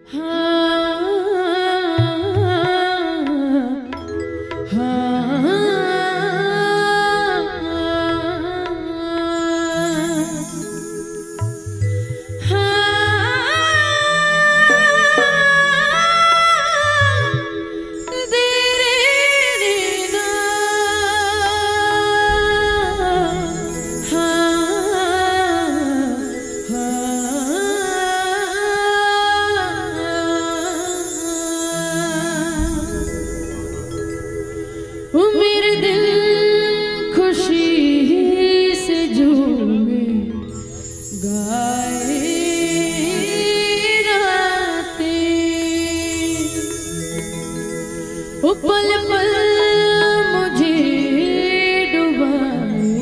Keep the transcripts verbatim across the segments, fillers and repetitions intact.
हाँ, हाँ, हाँ। ओ मेरे दिल खुशी से झूमे, गाए रातें। ओ पल पल मुझे डुबाए,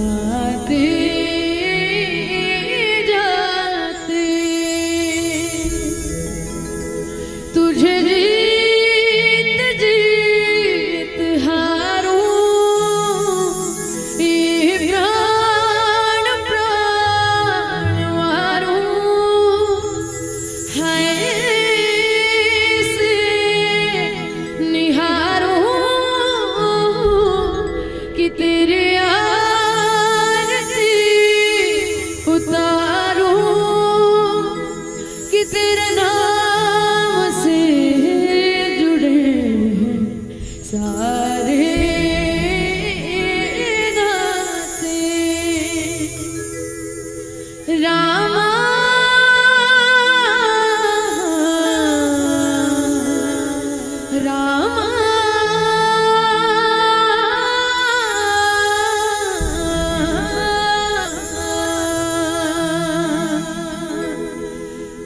आते जाते। तुझे जीत जीत हारूं, ये प्राण प्राण मारूं। हाय से निहारूं कि तेरी आरती उतारूं, कि तेरे नाम से जुड़े हैं सारे नाते। रामा, रामा।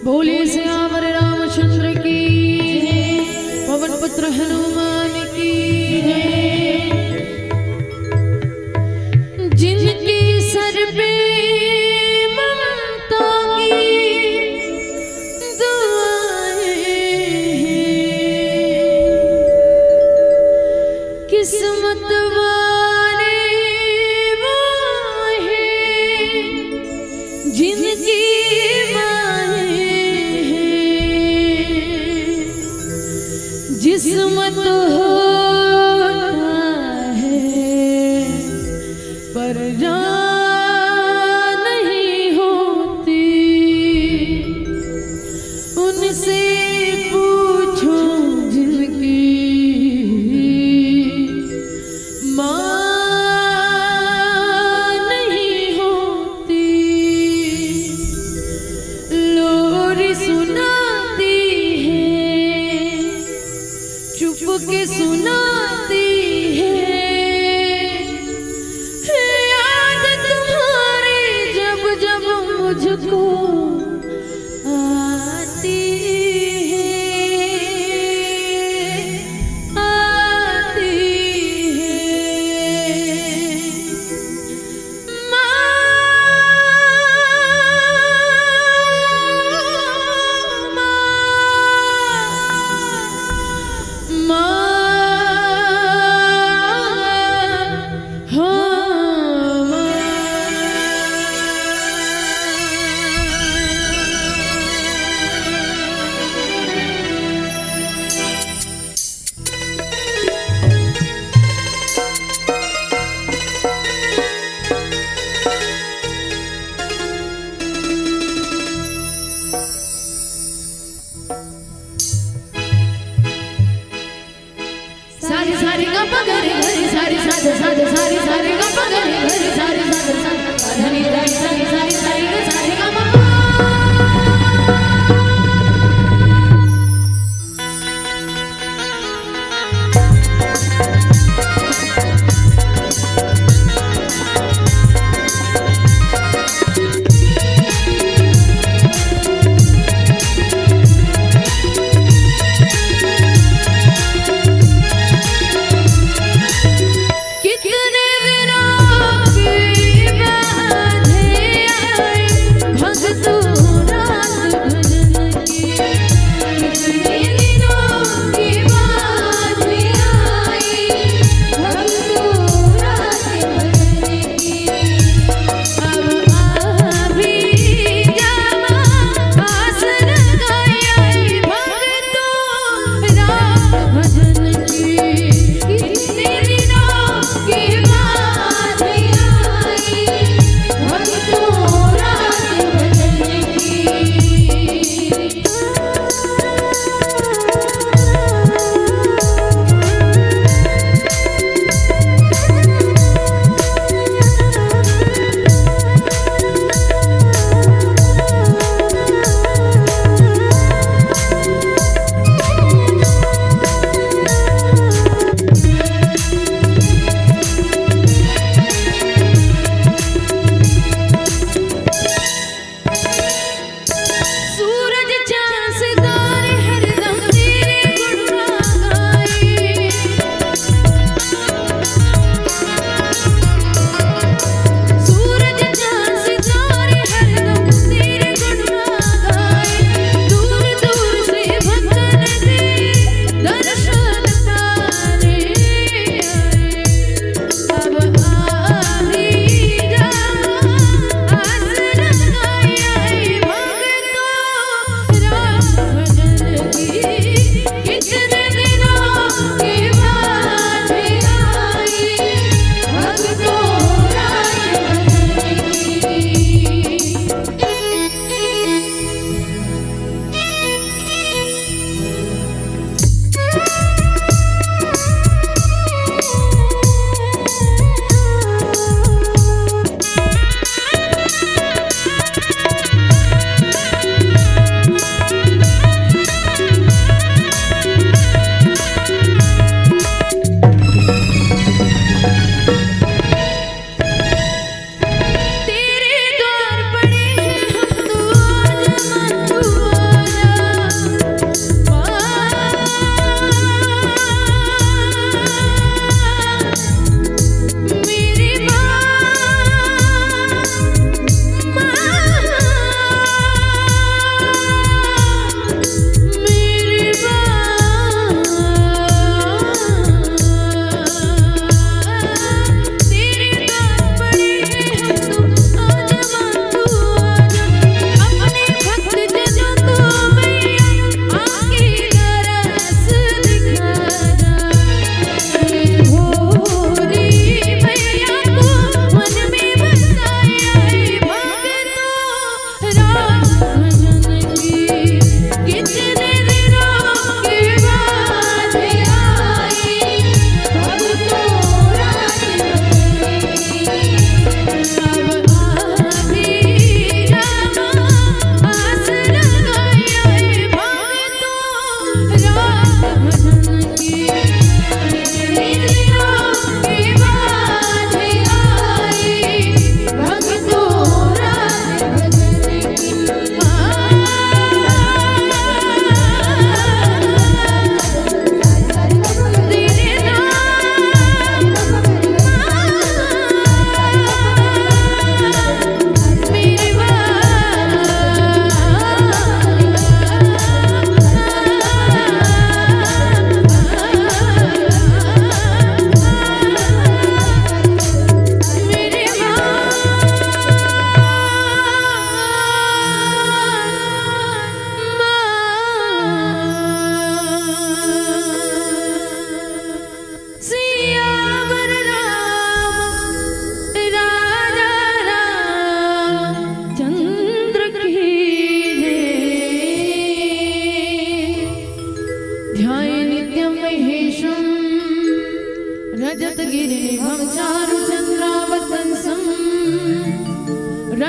बोले सियावर रामचंद्र की, पवन पुत्र हनुमान की। जिनके सर पे ममता की दुआएं हैं, किस्मत वाले वो हैं जिनकी माएं हैं। जिस्म तो होता है पर जान नहीं होती। उनसे पूछो जिनकी माँ नहीं होती। लोरी सुनाती है, चुप के सुनाती है, याद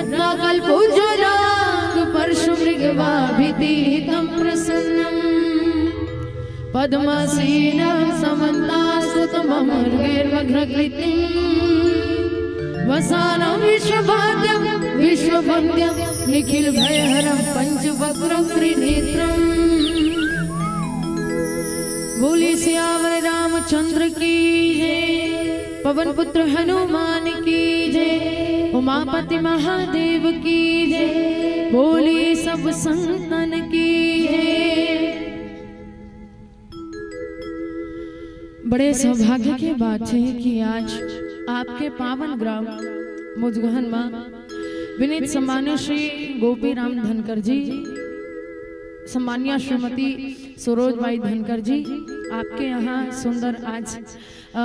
नाकल्पूज्वराङ्गपर्शुमृगवाभितीहितं प्रसन्नम्। पद्मासीनं समन्तास्तुतममृगैर्मघ्नकृतिम्। वसानं विश्वभाद्यं विश्ववन्द्यं निखिलभयहरं पञ्चवक्त्रं त्रिनेत्रम्। बोले सियावर रामचंद्र की जय, पवन पुत्र हनुमान की जय, उमापति महादेव की जय, बोले सब संतन की जय। बड़े सौभाग्य के बात है कि आज आपके पावन ग्राम मुजगहन में विनीत सम्मान्य श्री गोपी राम धनकर जी, सम्मान्य श्रीमती सरोज बाई धनकर जी, आपके यहाँ सुंदर आज, अ,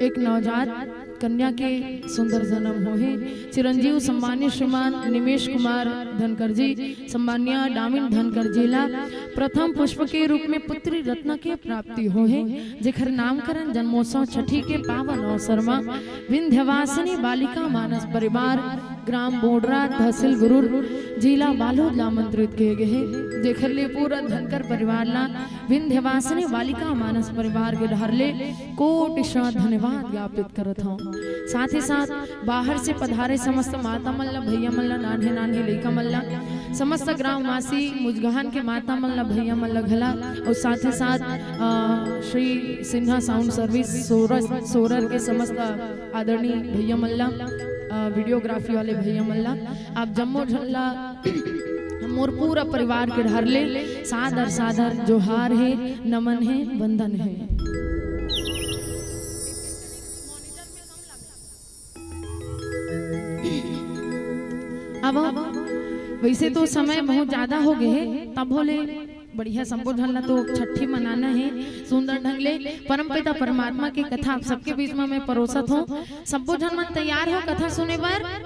एक नवजात कन्या के सुंदर जन्म होहे। चिरंजीव सम्मान्य श्रीमान निमेश कुमार धनकर जी, सम्मान्य डामिन धनकर जी ला प्रथम पुष्प के रूप में पुत्री रत्न के प्राप्ति होहे, जेकर नामकरण जन्मोत्सव छठी के पावन अवसर म विंध्यवासिनी बालिका मानस परिवार, ग्राम बोडरा, तहसील गुरूर, जिला बालोद ला आमंत्रित किए गए हे, जेकर ले पूरा धनकर परिवार ला विंध्यवासिनी बालिका मानस परिवार के डहर ले कोटि सा धन्यवाद ज्ञापित करत हौं। साथ ही साथ बाहर से पधारे समस्त माता मन ला, भैया मन ला, नान्हे नान्हे लइका मन ला, समस्त ग्रामवासी मुजगहन के माता मन ला, भैया मन ला घला, और साथ ही साथ, अ, श्री सिन्हा साउंड सर्विस सोरर, सोरर के समस्त आदरणीय भैया मन ला, अ, वीडियोग्राफी वाले भैया मन ला, आप जम्मो झन ला मोर पूरा परिवार के डहर ले सादर सादर जोहार हे, नमन हे, वंदन हे। अब वैसे तो समय बहुत ज्यादा हो गए हे, तभो ले बढ़िया सब्बो झन ला तो छट्ठी मनाना हे सुंदर ढंग ले। परमपिता परमात्मा के कथा आप सबके बीच में मैं परोसत हौं। सब्बो झन मन तैयार हो कथा सुने बर?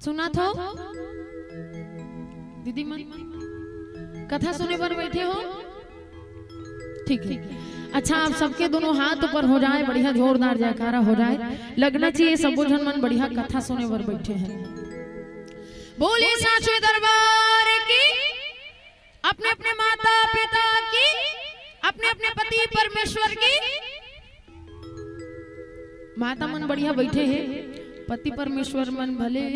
सुनत हो दीदी मन? कथा सुने बर बैठे हो? ठीक है। अच्छा, आप सबके दोनों हाथ ऊपर हो जाए, बढ़िया जोरदार जयकारा हो जाए, लगना चाहिए सब्बो झन मन बढ़िया कथा सुने बर बैठे हैं। बोले सांचे दरबार की, अपने अपने माता पिता की, अपने अपने पति परमेश्वर की। माता मन बढ़िया बैठे हे, पति परमेश्वर मन भले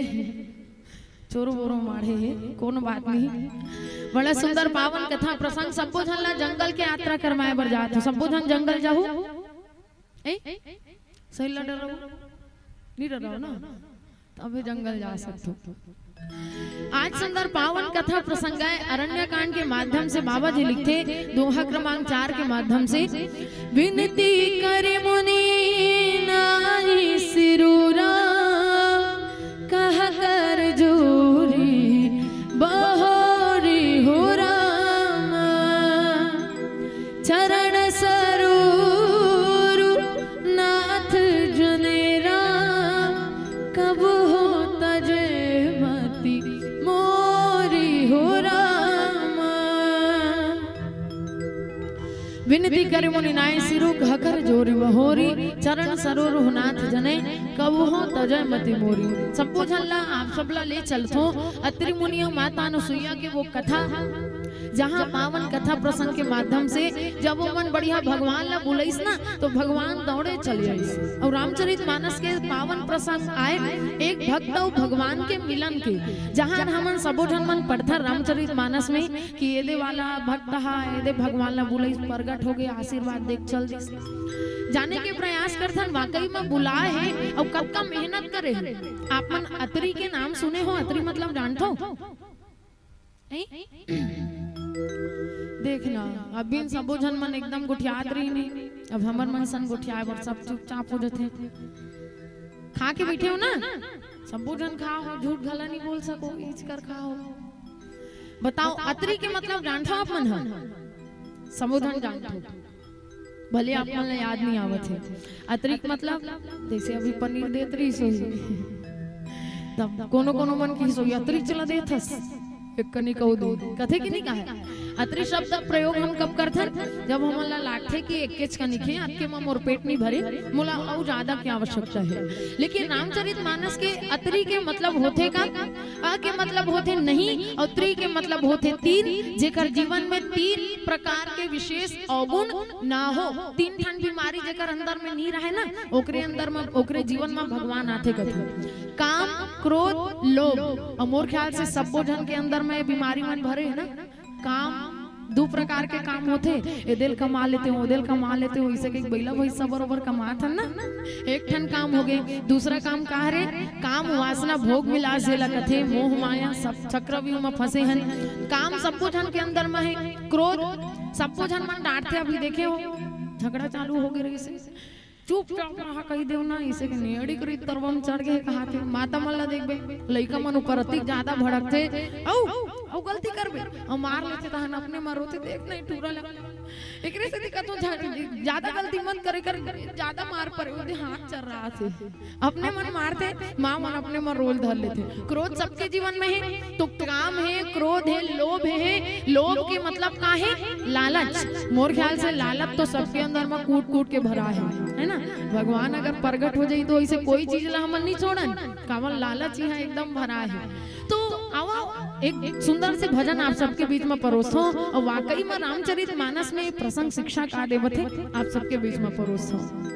चोरो बोरो माढ़े हे, कोनो बात नहीं। बड़ा सुंदर पावन कथा प्रसंग। सब्बो झन ला जंगल के यात्रा करवाए बर जात हो, सब्बो झन जंगल जाहू। ए? सही ला डराओ? नहीं डराओ ना? तभे जंगल जा सकथो। आज सुंदर पावन कथा प्रसंग हे, अरण्यकांड के माध्यम से बाबा जी लिखथे, दोहा क्रमांक चार के माध्यम से, विनती करि मुनि नाहि सिरुरा, कह कर जोरी बहोरी हो रामा। चरण सरोरु नाथ जने राम, कबहु तजे मति मोरी हो रामा। विनती करि मुनि नाहि सिरु, कह कर जोरी बहोरी, चरण सरोरु नाथ जने, कबहु तजे मति मोरी। सब्बो झन ला, आप सब ला ले चलथों अत्रि मुनि अउ माता अनुसुईया के वो कथा, जहाँ पावन कथा प्रसंग के माध्यम से जब ओमन बढ़िया भगवान ला बुलाइस ना, तो भगवान दौड़े चले आइस। अउ रामचरित मानस के पावन प्रसंग आए, एक भक्त अउ भगवान के मिलन के, जहाँ हमन सबो झन मन पढ़थन रामचरित मानस में कि एदे वाला भक्त हा, एदे भगवान ला बुलाइस, प्रगट हो गए, आशीर्वाद देख चल दिस। जाने के प्रयास करथन, वाकई में बुलाए हे अउ कतका मेहनत करे हे। आप मन अतरी के नाम सुने हो? अतरी मतलब जानथो? नहीं? देखना, अभी सबो झन मन एकदम गोठियात रही नहीं, अब हमर मन सन गोठियाए बर सब चुपचाप हो जथे। खा के बैठे हो ना, सबो झन खा हो, झूठ घला नहीं बोल सको, इच कर खा हो। बताओ, अतरी के मतलब जानथो आप मन ह? सबो झन जानथो, भले आप मन ला याद नहीं आवत हे। अतरी के मतलब जैसे अभी पनीर देत रही सोई, तब कोनो कोनो मन की सोई अतरी चला देत हस। एक कनिक अउ दे, कथे कि नहीं कहे? अतरी शब्द प्रयोग हम कब करथन? जब हमन ला लागथे कि एकेच कनिक हे, अतके म मोर पेट नहीं भरे, मोला अउ ज्यादा के आवश्यकता हे। लेकिन रामचरित मानस के अतरी के मतलब होथे का? अ के मतलब होथे नहीं, अउ त्री के मतलब होथे तीन, जेकर जीवन में तीन प्रकार के विशेष अवगुण ना हो। तीन ठन बीमारी जेकर अंदर में नहीं रहे ना, ओकरे अंदर में, ओकरे जीवन में भगवान आथे कथे। काम, क्रोध, लोभ। अउ मोर ख्याल से सब्बो झन के अंदर में ये बीमारी मन भरे हे ना। काम, दू प्रकार के काम होथे, एदेल कमा लेते हो, ओदेल कमा लेते हो, इसे के बइला भैंसा बरोबर कमात हन ना। एक ठन काम हो गे, दूसरा काम का हरे? काम वासना भोग विलास जेला कथे, मोह माया सब चक्रव्यूह म फंसे हन। काम सब्बो झन के अंदर म हे। क्रोध, सब्बो झन मन डांटथे, अभी देखे हो, झगड़ा चालू हो गे रहिसे। चुपचाप रहा कहि देव ना, इसे के नेड़ी करी तरवा म चढ़ गे कहाथे। माता मन ला देखबे, लइका मन ऊपर अतिक ज्यादा भड़कथे, अउ, अउ गलती करबे, अउ मार लेथे तहन अपने म रोथे, देख नहीं टूरा ला। एकरे सेती कथों झ-, ज्यादा गलती मत करे कर, ज्यादा मार परे, ओदे हाथ चर्राथे। अपने मन मारथे, माँ मन अपने मन रोल धर लेथे। क्रोध सबके जीवन में हे, तो काम हे, क्रोध हे, लोभ हे। लोभ के मतलब का हे? लालच। मोर ख्याल से लालच तो सबके अंदर में कूट कूट के भरा हे, है ना? भगवान अगर प्रगट हो जाई तो ऐसे कोई चीज ला हमन नहीं छोड़न, काबर लालच ही एकदम भरा हे। तो आवा एक सुंदर से भजन आप सबके बीच में परोसो, और वाकई में रामचरित मानस में ये प्रसंग शिक्षा का देवत हे, आप सबके बीच में परोसो।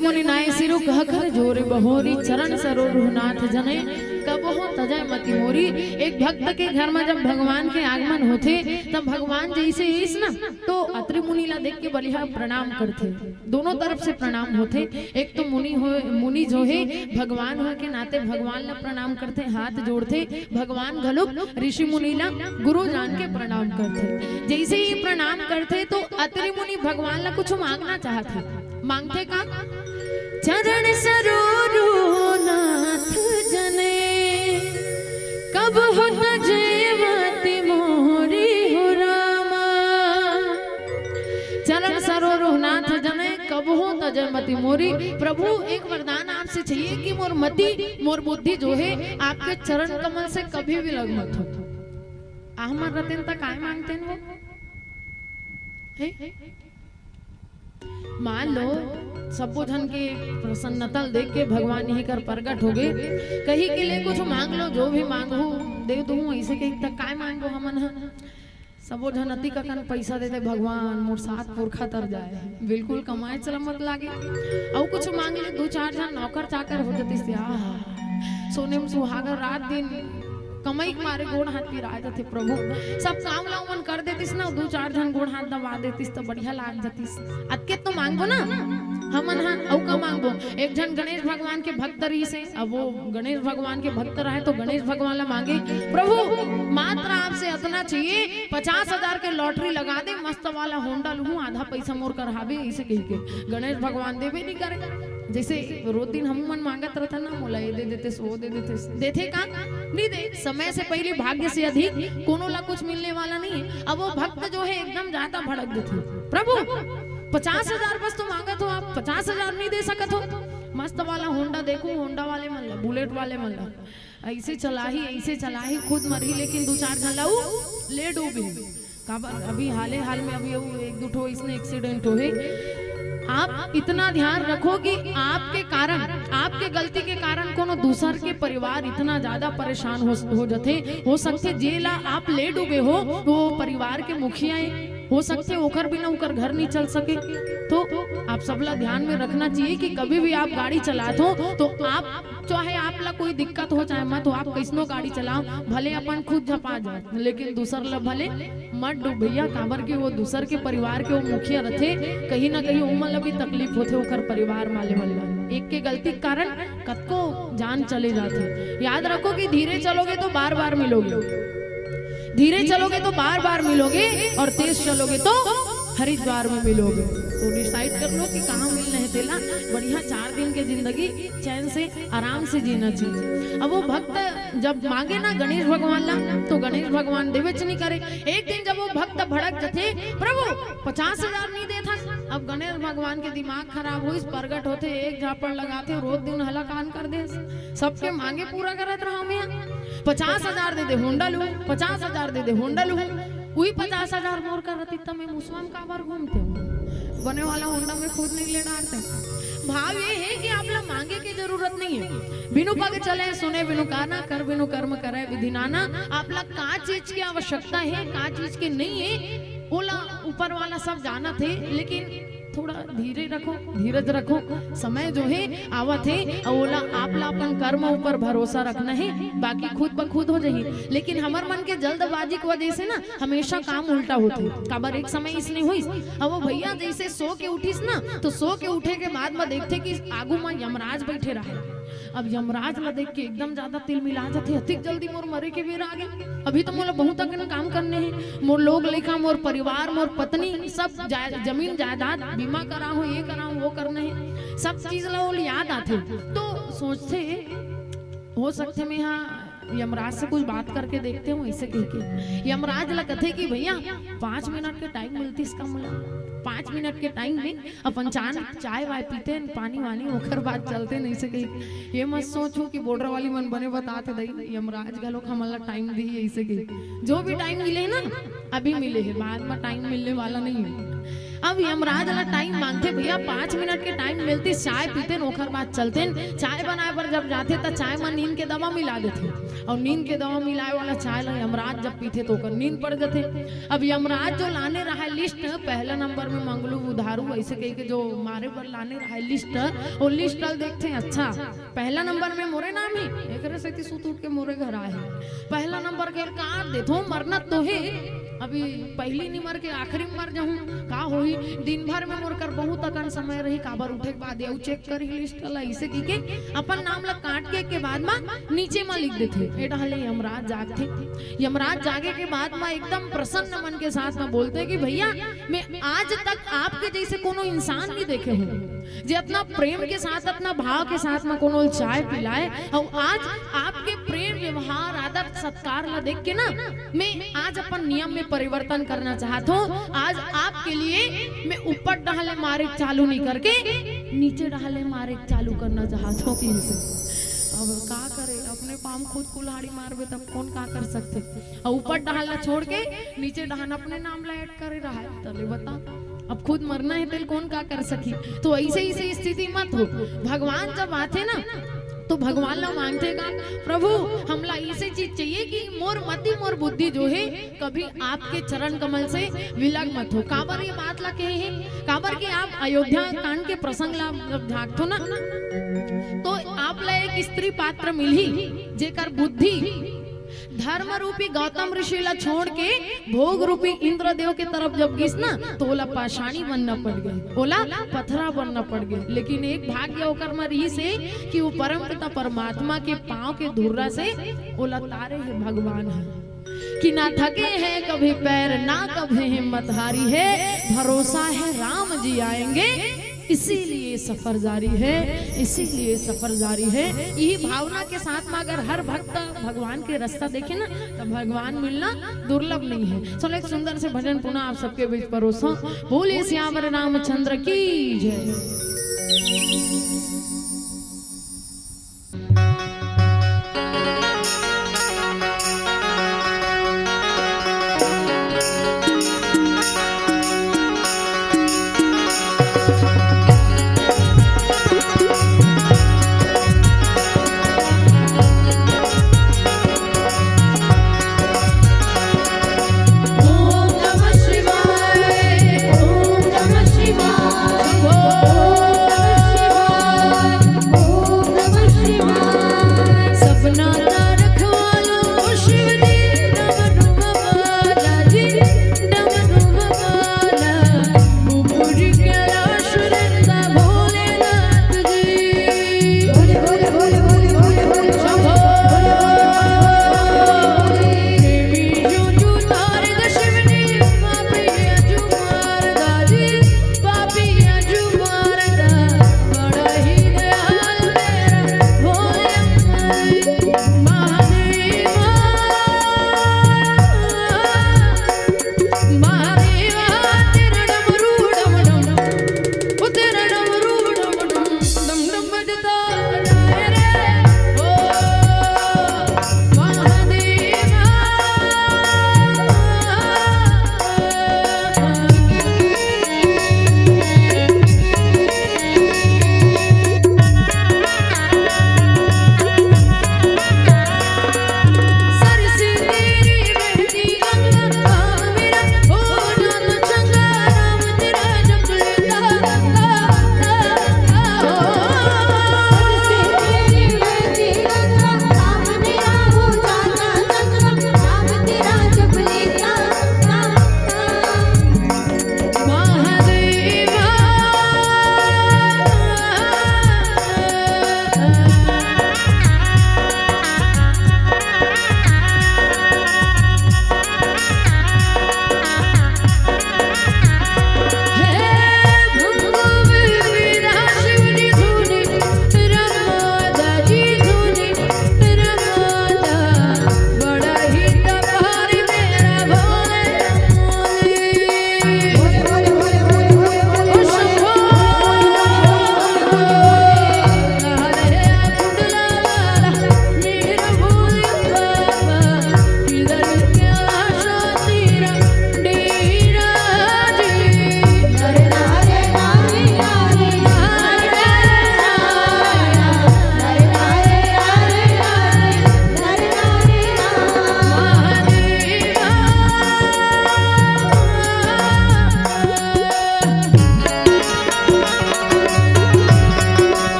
मुनि नाय सिरु कह कर जोरे बहोरी, चरण सरोरुह नाथ जने कबहु तजय मति मोरी। एक भक्त के घर में जब भगवान के आगमन होथे, तब भगवान जैसे आइस ना, तो अत्रि मुनि ला देख के बलिहार प्रणाम करथे। दोनों तरफ से प्रणाम होथे। एक तो मुनि हो, मुनि जो हे, भगवान होय के नाते भगवान ला प्रणाम करथे, हाथ जोड़थे। भगवान घलोक ऋषि मुनि ला गुरु जान के प्रणाम करथे। जैसे ही प्रणाम करथे, तो अत्रि मुनि भगवान ला कुछ मांगना चाहथे। मांगथे का? चरण सरोरु नाथ जने, कबहु तजय मति मोरी हो रामा। चरण सरोरु नाथ जने, कबहु तजय मति मोरी। प्रभु, एक वरदान आपसे चाहिए कि मोर मति, मोर बुद्धि जो हे, आपके चरण कमल से कभी भी लग मत हो। हमर रतेन त काय मांगतेन वो? हे? मान लो, सबो झन के प्रसन्नता ल देख के भगवान यहीं कर प्रगट हो गए। कही के ले कुछ मांग लो, जो भी मांगहू दे दूँ, ऐसे कही त काय मांगबो हमन ह? सबो झन अतिक अकन पैसा दे दे, भगवान मोर सात पुरखा तर जाए, बिल्कुल कमाए चला मत लागे। अउ कुछ मांग ले, दू चार झन नौकर चाकर हो जतिस, आहा, सोने में सुहागर रात दिन कमई के मारे गोड़ हाथ पिराए जथे प्रभु। सब काम ला ओमन कर देतिस ना, दू चार झन गोड़ हाथ दबा देतिस त बढ़िया लाग जतिस। अतके तो मांगबो ना हमन ह, अउ का मांगबो? एक झन गणेश भगवान के भक्त रहिस हे। अब वो गणेश भगवान के भक्त रहे तो गणेश भगवान ला मांगे, प्रभु, मात्र आपसे अतना चाहिए, पचास हजार के लॉटरी लगा दे, मस्त वाला होंडा लूहूं, आधा पैसा मोर कर हावे, ऐसे कही के गणेश भगवान देबे नहीं करे। जैसे रोज दिन हम मन मांगत रहथन ना, मोला ये दे देते, वो दे देते, देथे का? नहीं दे। समय से पहले भाग्य से अधिक कोनो ला कुछ मिलने वाला नहीं है। अब वो भक्त जो है एकदम ज्यादा भड़क देथे, प्रभु, पचास हजार बस तो मांगत हो आप, पचास हजार नहीं दे सकत हो? मस्त वाला होंडा देखो, होंडा वाले मन ला, बुलेट वाले मन ला, ऐसे चलाही, ऐसे चलाही, खुद मरही, लेकिन दू चार झन ला ऊ ले डूबही। काबर अभी हाले हाल में अभी वो एक दू ठो इसने एक्सीडेंट होहे। आप इतना ध्यान रखो कि आपके कारण, आपके गलती के कारण कोनो दूसर के परिवार इतना ज्यादा परेशान हो, हो जथे। हो सकथे जेला आप ले डूबे हो, तो वो परिवार के मुखिया हे, हो सकथे ओकर बिना ओकर घर नहीं चल सके। तो आप सबला ध्यान में रखना चाहिए कि कभी भी आप गाड़ी चलात हो, तो आप, चाहे आप ला कोई दिक्कत हो चाहे मत हो, आप कैसनो गाड़ी चलाओ, भले अपन खुद झपा जाओ, लेकिन दूसर ला भले मत डूब भैया। काबर के वो दूसर के परिवार के वो मुखिया रथे, कहीं ना कहीं ओमन ला भी तकलीफ होथे, ओकर परिवार वाले मन ला। एक के गलती के कारण कतको जान चले जाथे। याद रखो कि धीरे चलोगे तो बार बार मिलोगे, धीरे चलोगे तो बार बार मिलोगे, और तेज चलोगे तो हरिद्वार में मिलोगे। तो डिसाइड कर लो कि कहाँ मिलना है तेला, बढ़िया चार दिन के जिंदगी चैन से आराम से जीना चाहिए। अब वो भक्त जब मांगे ना गणेश भगवान ला, तो गणेश भगवान देवेच नहीं करे। एक दिन जब वो भक्त भड़क जथे, प्रभु, पचास हजार नहीं देथस। अब गणेश भगवान के दिमाग खराब होइस, प्रगट होथे, एक झापड़ लगाथे, रोज दिन हलाकान कर दे, सबके मांगे पूरा करत रहा मैं। पचास हजार दे दे होंडा लूं, पचास हजार दे दे होंडा लूं। उही पचास हजार मोर कर रतिस त मैं मुसवा में काबर घूमते हूँ? बने वाला होंडा में खुद नहीं ले डारते। भाव ये है कि आप ला मांगे की जरूरत नहीं है। बिनु पग चले सुने बिनु काना, कर बिनु कर्म करे विधि नाना। आप ला का चीज की आवश्यकता है, का चीज की नहीं है, ओला ऊपर वाला सब जानत हे, लेकिन थोड़ा धीरे रखो, धीरज रखो। समय जो है आवत है, अउ ओला आप ला अपन कर्म ऊपर भरोसा रखना है, बाकी खुद ब खुद हो जाही। लेकिन हमर मन के जल्दबाजी के वजह से ना हमेशा काम उल्टा होथे। काबर एक समय इसने होइस, अब वो भैया जैसे सो के उठिस ना, तो सो के उठे के बाद में देखथे कि आगू में यमराज बैठे रहे। अब यमराज ला देख के एकदम ज्यादा तिल मिला जाथे, अतिक जल्दी मोर मरे के बेरा आ गया। अभी तो मोला बहुत अकन काम करने हैं, मोर लोग लइका, मोर परिवार, मोर पत्नी, सब जा-, जमीन जायदाद बीमा करा हो, ये करा हो, वो करने हैं, सब चीज ला ओला याद आथे। तो सोचथे, हो सकथे मैं हा यमराज से कुछ बात करके देखते हूँ, ऐसे कह के यमराज ला कथे कि भैया, पाँच मिनट के टाइम मिलतिस का मोला, पाँच मिनट के टाइम में अपन चाय, चाय वाय पीतेन, पानी वानी, ओकर बाद चलतेन, ऐसे कही। ये मत सोचो कि बॉर्डर वाली मन बने बतात हे दई, यमराज घलोक हमन ला टाइम दिही, ऐसे कही। जो भी टाइम मिले ना, अभी मिले हे, बाद में टाइम मिलने वाला नहीं है। अब यमराज ला टाइम मांगथे, भैया, पाँच मिनट के टाइम मिलतिस, चाय पीतेन, ओकर बाद चलतेन। चाय बनाए बर जब जाथे, त चाय में नींद के दवा मिला देथे, अउ नींद के दवा मिलाए वाला चाय ला यमराज जब पीथे, तो ओकर नींद पड़ जाथे। अब यमराज जो लाने रहा, लिस्ट, पहला नंबर में मंगलू बुधारू, ऐसे कह के जो मारे बर लाने रहा है लिस्ट, वो लिस्ट ल देखथे, अच्छा, पहला नंबर में मोरे नाम ही, एकरे सेती सुत उठ के मोरे घर आए हे। पहला नंबर के काट देथो, मरना तो हे, अभी पहली नी मर के आखिरी में मर जाहूं, का होही? दिन भर में मोर कर बहुत अकन समय रही, काबर उठे के बाद ये चेक करही लिस्ट ला, ऐसे कह के अपन नाम ला काट के, के बाद मा नीचे मा लिख देथे। ए डहले यमराज जागथे, यमराज जागे के बाद मा एकदम प्रसन्न मन के साथ मा बोलथे कि भैया, मैं आज तक आपके जैसे कोनो इंसान नहीं देखे हूँ, जे अतना प्रेम के साथ, अतना भाव के साथ मा कोनो ल चाय पिलाए, अउ आज आपके प्रेम, व्यवहार, आदर, सत्कार ला देख के ना, मैं आज अपन नियम में परिवर्तन करना चाहत हूँ। आज आपके लिए मैं ऊपर डहले मारे चालू नहीं करके नीचे डहले मारे चालू करना चाहत हूँ। कि से अब का करे, अपने पाम खुद कुल्हाड़ी मारबे तब कौन का कर सकथे? अउ ऊपर डहान ला छोड़ के नीचे डहान अपने नाम ला ऐड करे रहा है, तले बता, अब खुद मरना है तेल कौन का कर सकी? तो ऐसे, ऐसे स्थिति मत हो। भगवान जब आथे ना, तो भगवान ला मांगथे का, प्रभु, हमला ऐसे चीज चाहिए कि मोर मति, मोर बुद्धि जो है, कभी आपके चरण कमल से विलग मत हो। काबर ये बात ला कहे हे? काबर कि आप अयोध्या कांड के प्रसंग ला जब झांकथो ना, तो आप ला एक स्त्री पात्र मिलही, जेकर बुद्धि धर्म रूपी गौतम ऋषि ला छोड़ के भोग रूपी इंद्रदेव के तरफ जब गिस ना, तो ओला पाषाणी बनना पड़ गे, ओला पथरा बनना पड़ गे। लेकिन एक भाग्य ओकर म रहिस हे कि वो परम पिता परमात्मा के पांव के धुर्रा से ओला तारे हे भगवान ह। कि ना थके हैं कभी पैर, ना कभी हिम्मत हारी है, भरोसा है राम जी आएंगे, इसीलिए सफर जारी है, इसीलिए सफर जारी है। यही भावना के साथ में अगर हर भक्त भगवान के रास्ता देखे ना, तो भगवान मिलना दुर्लभ नहीं है। चलो, एक सुंदर से भजन पुनः आप सबके बीच परोसो। बोले सियावर रामचंद्र की जय।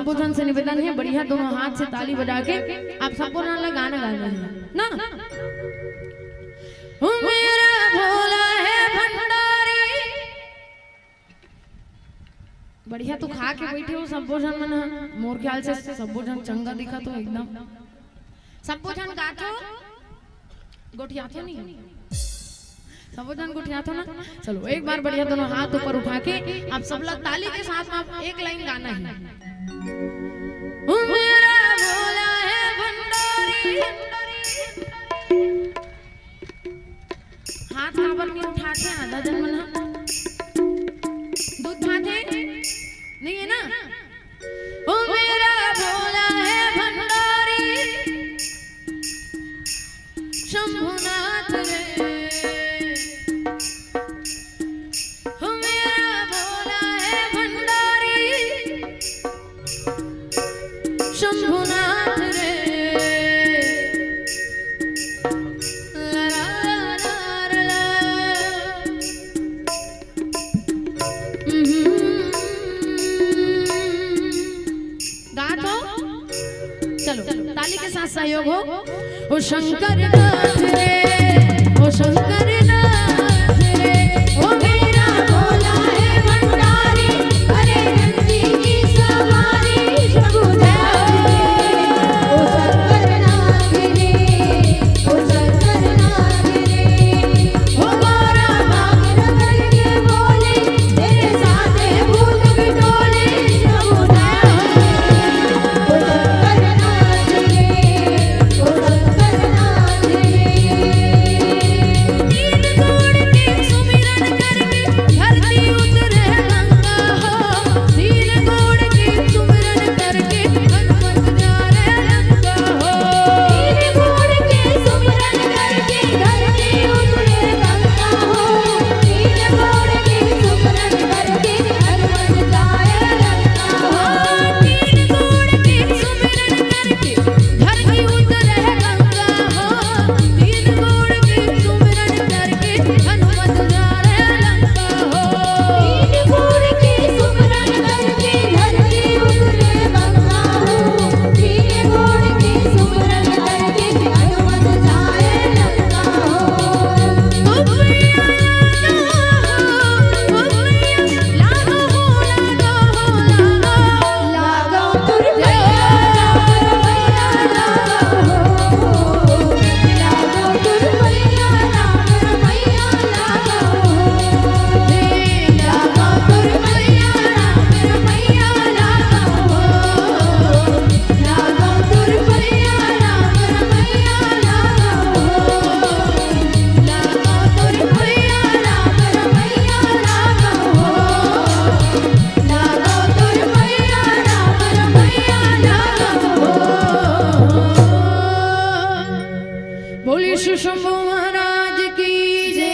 सबो झन से निवेदन हे, बढ़िया दोनों हाथ से ताली बजा के आप सबो झन ला गाना गाना हे ना। ओ मेरा भोला है भंडारी। बढ़िया तो खा के बैठे हो सबो झन मन ह। मोर ख्याल से सबो झन चंगा दिखत हो एकदम। सबो झन गाथो, गोठियाथो नहीं? सबो झन गोठियाथो ना? चलो, एक बार बढ़िया दोनों हाथ ऊपर उठा के आप सब ला ताली के साथ में आप एक लाइन गाना है। ओ मेरा भोला है भंडारी। हाथ काबर नहीं उठाते आधा झन मन ह? दूध भात है? नहीं है ना? ओ मेरा भोला है भंडारी, शंभुनाथ रे। ओ मेरा भोला है भंडारी, शंभुनाथ रे। ला ला ला ला ला। हम्म। गात हो? चलो, ताली के साथ सहयोग हो। ओ शंकर नाथ रे, ओ शंकर नाथ रे, ओ मेरा भोला है भंडारी, अरे नंदी की सवारी प्रभु धाम रे, ओ शंकर नाथ रे, ओ शंकर नाथ रे, ओ गौरा भाग रगड़ के बोले, तेरे साथ है भूत बिटोले, प्रभु धाम रे, ओ शंकर नाथ रे। बोलिए शिव शंभू महाराज की जय।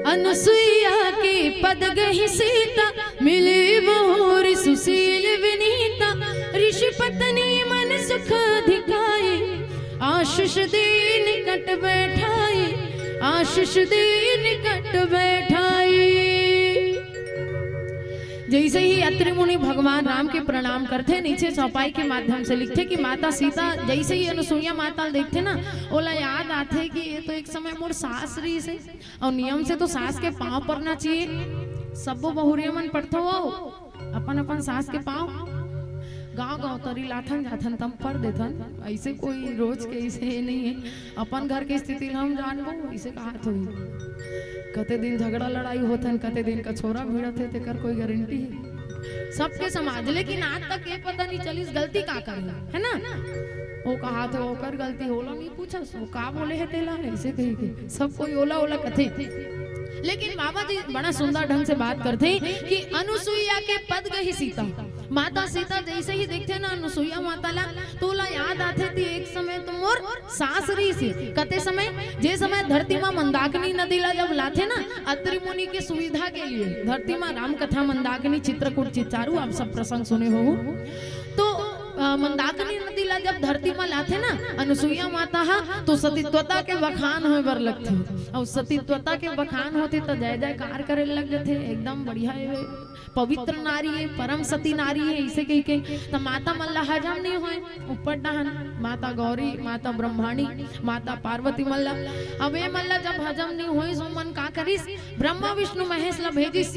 अनुसुईया के पद गहि सीता, मिली बहुरि सुसील विनीता। ऋषि पत्नी मन सुख अधिकाई, आशीष दीन कट बैठाई, आशीष दीन कट बैठाई। जैसे ही अत्रि मुनि भगवान राम के प्रणाम करथे, नीचे चौपाई के माध्यम से लिखथे कि माता सीता जैसे ही अनुसुईया माता ल देखथे ना, ओला याद आथे कि ये तो एक समय मोर सास रहिस हे, अउ नियम से तो सास के पाँव परना चाहिए। सब्बो बहुरिया मन परथो हो अपन अपन सास के पाँव। गाँव गाँव तरी लाथन जाथन तम पर देथन, ऐसे कोई रोज के ऐसे ये नहीं है। अपन घर के स्थिति ल हम जानबो, इसे कहात होही। कते दिन झगड़ा लड़ाई होथन, कते दिन कछोरा भिड़त हे, तेकर कोई गारंटी हे? सबके समाज, लेकिन आज तक ये पता नहीं चलिस गलती का कर हे, है ना? वो कहात हे ओकर गलती, ओला नहीं पूछस, वो का बोले हे तेला, ऐसे कही के सब कोई ओला ओला कथे। लेकिन बाबा जी बड़ा सुंदर ढंग से बात करथे कि अनुसुईया के पद गहि सीता। माता सीता जैसे ही देखथे ना अनुसुईया माता ला, तो ओला याद आथे कि एक समय तो मोर सास रहिस हे। कते समय, जे समय धरती मा मंदाकिनी नदी ला जब लाथे ना अत्रि मुनि के सुविधा के लिए, धरती मा राम कथा मंदाकिनी चित्रकूट चिचारू आप सब प्रसंग सुने हो, तो अ, मंदाकिनी नदी ला जब धरती म लाथे ना अनुसुईया माता हा, तो सतीत्वता के बखान होय बर लगथे। अउ सतीत्वता के बखान होथे त जय जयकार करे लग जथे, एकदम बढ़िया हे, पवित्र नारी हे, परम सती नारी हे, इसे कहिके। त माता मन ला हजम नहीं होय, ऊपर डहन माता गौरी, माता ब्रह्माणी, माता पार्वती मन ला। अब ये मन ला जब हजम नहीं होय, सो मन का करिस, ब्रह्मा विष्णु महेश ला भेजिस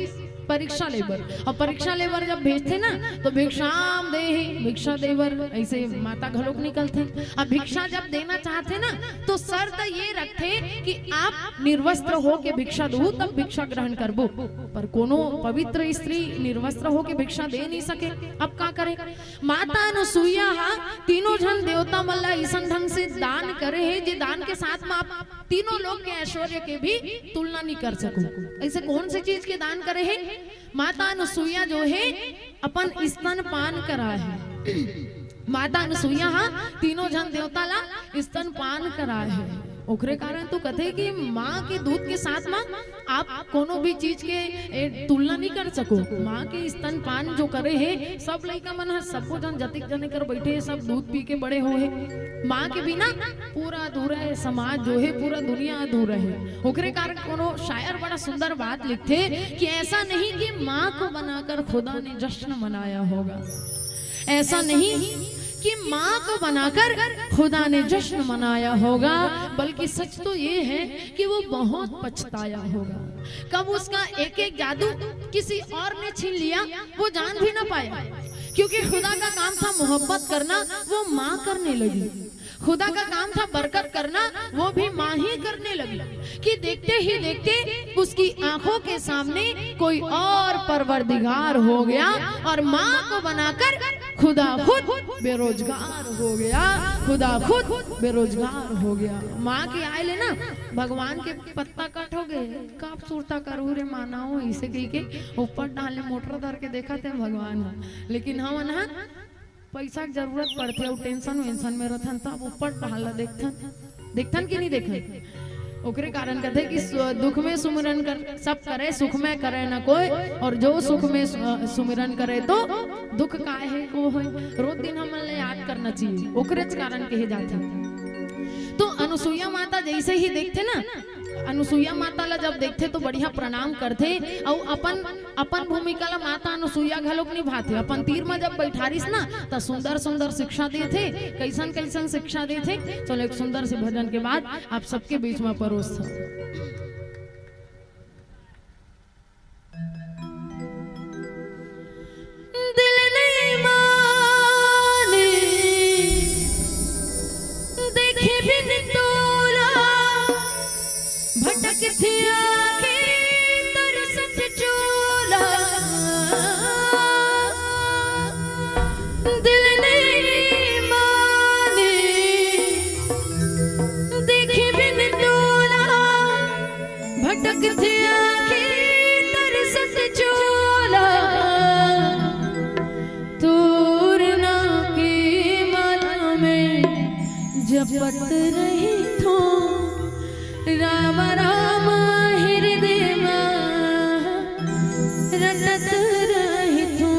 परीक्षा ले बर। अउ परीक्षा ले बर जब भेजथे ना, तो भिक्षाम देहि, भिक्षा दे बर, ऐसे माता घलोक निकलथे। अब भिक्षा जब देना चाहथे ना, तो शर्त ये रखथे कि आप निर्वस्त्र होके भिक्षा दू, तब भिक्षा ग्रहण करबो। पर कोनो पवित्र स्त्री निर्वस्त्र होके भिक्षा दे नहीं सके। अब का करे? माता अनुसुईया हा तीनों झन देवता मन ला अइसन ढंग से दान करे हे, जे दान के साथ म आप तीनों लोक के ऐश्वर्य के भी तुलना नहीं कर सको। ऐसे कौन से चीज के दान करे हे? माता अनुसुईया जो हे अपन स्तनपान करा हे। माता अनुसुईया हा तीनों झन देवता ला स्तनपान करा हे। ओकरे कारण तो कथे कि माँ के दूध के साथ म आप कोनो भी चीज के, ए, तुलना नहीं कर सको। माँ के स्तनपान जो करे हे, सब लइका मन ह, सबो झन, जतिक जने कर बैठे हे, सब दूध पी के बड़े होए हे। माँ के बिना पूरा अधूरा हे, समाज जो हे, पूरा दुनिया अधूरा हे। ओकरे कारण कोनो शायर बड़ा सुंदर बात लिखथे कि ऐसा नहीं कि माँ को बनाकर खुदा ने जश्न मनाया होगा, ऐसा नहीं कि माँ को बनाकर खुदा ने जश्न मनाया होगा, बल्कि सच तो ये है कि वो बहुत पछताया होगा। कब उसका एक एक जादू किसी और ने छीन लिया, वो जान भी ना पाया, क्योंकि खुदा का काम था मोहब्बत करना, वो माँ करने लगी। खुदा का काम था बरकत करना, वो भी माँ ही करने लगी। कि देखते ही देखते उसकी आंखों के सामने कोई और परवरदिगार हो गया और माँ को बनाकर खुदा खुद बेरोजगार हो गया, खुदा खुद बेरोजगार हो गया। माँ के आए ले ना भगवान के पत्ता कट हो गए, का सुरता करू रे मानव, इसे कहिके ऊपर डाले मोटर धर के देखत हे भगवान ह। लेकिन हमन ह पैसा के जरूरत पड़थे अउ टेंशन वेंशन में रथन, तब ऊपर डाल ला देखथन, देखथन कि नहीं देखथन? ओकरे कारण कथे कि सु-, दुख में सुमिरन कर, सब करे, सुख में करे न कोई, और जो सुख में सु-, सुमिरन करे तो दुख काहे को होय। रोज दिन हमन ला याद करना चाहिए, ओकरेच कारण कहे जाथे। तो अनुसुईया माता जैसे ही देखथे ना, अनुसुईया माता ला जब देखथे तो बढ़िया प्रणाम करथे अउ अपन, अपन भूमिका ला माता अनुसुईया घलोक निभाथे। अपन तीर म जब बैठारिस ना, त सुंदर सुंदर शिक्षा देथे। कैसन कैसन शिक्षा देथे, चलो एक सुंदर से भजन के बाद आप सबके बीच म परोसथन। दिल नहीं माने, देखे बिन तोला, भटकथे आंखें तरसत चोला। दिल नहीं माने, देखे बिन तोला, भटकथे आंखें तरसत चोला। तोर नाम के माला में जपत रहिथों, राम राम हृदय में रटत रहिथों।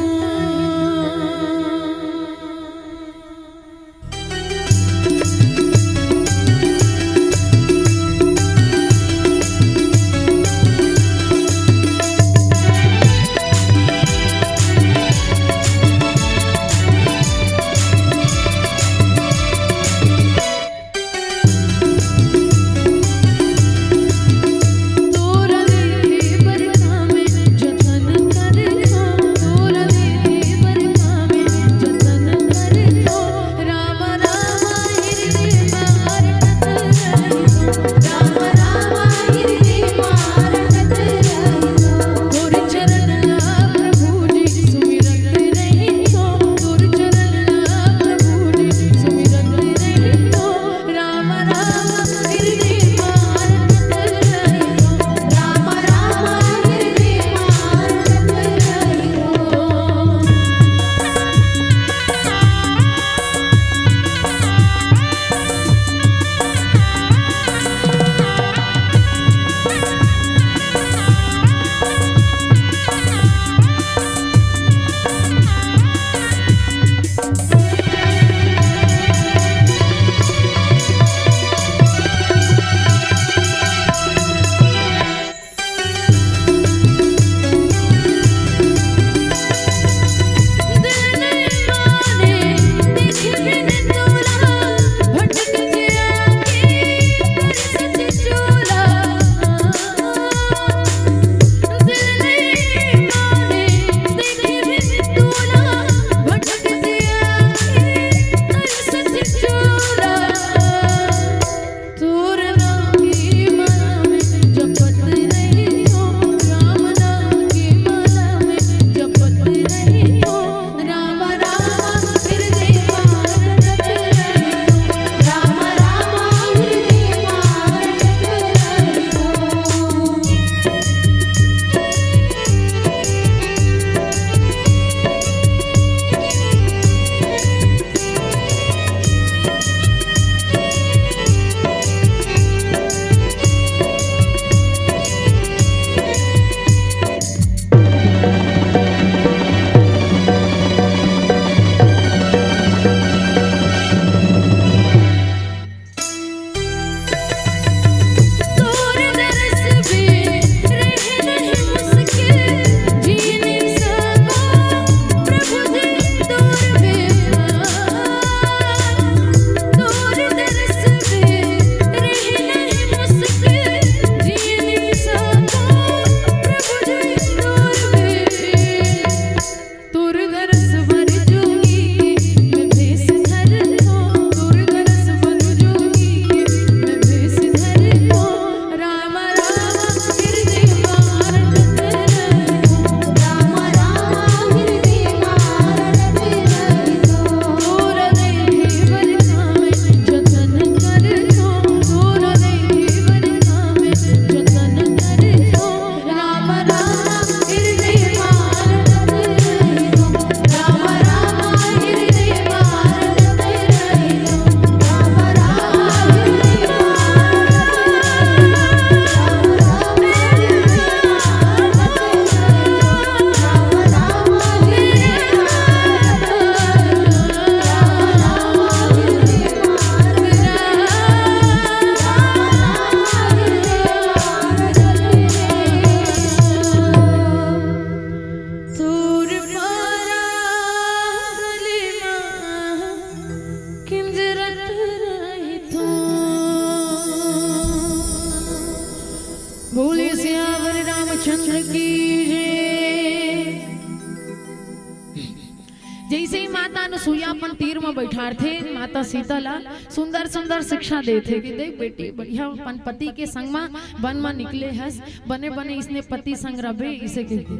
अनुसुईया अपन तीर म बैठारथे माता सीता ला, सुंदर सुंदर शिक्षा देथे कि देख बेटी, बढ़िया अपन पति के संग म बन म निकले हस, बने बने इसने पति संग रबे, इसे कहिके।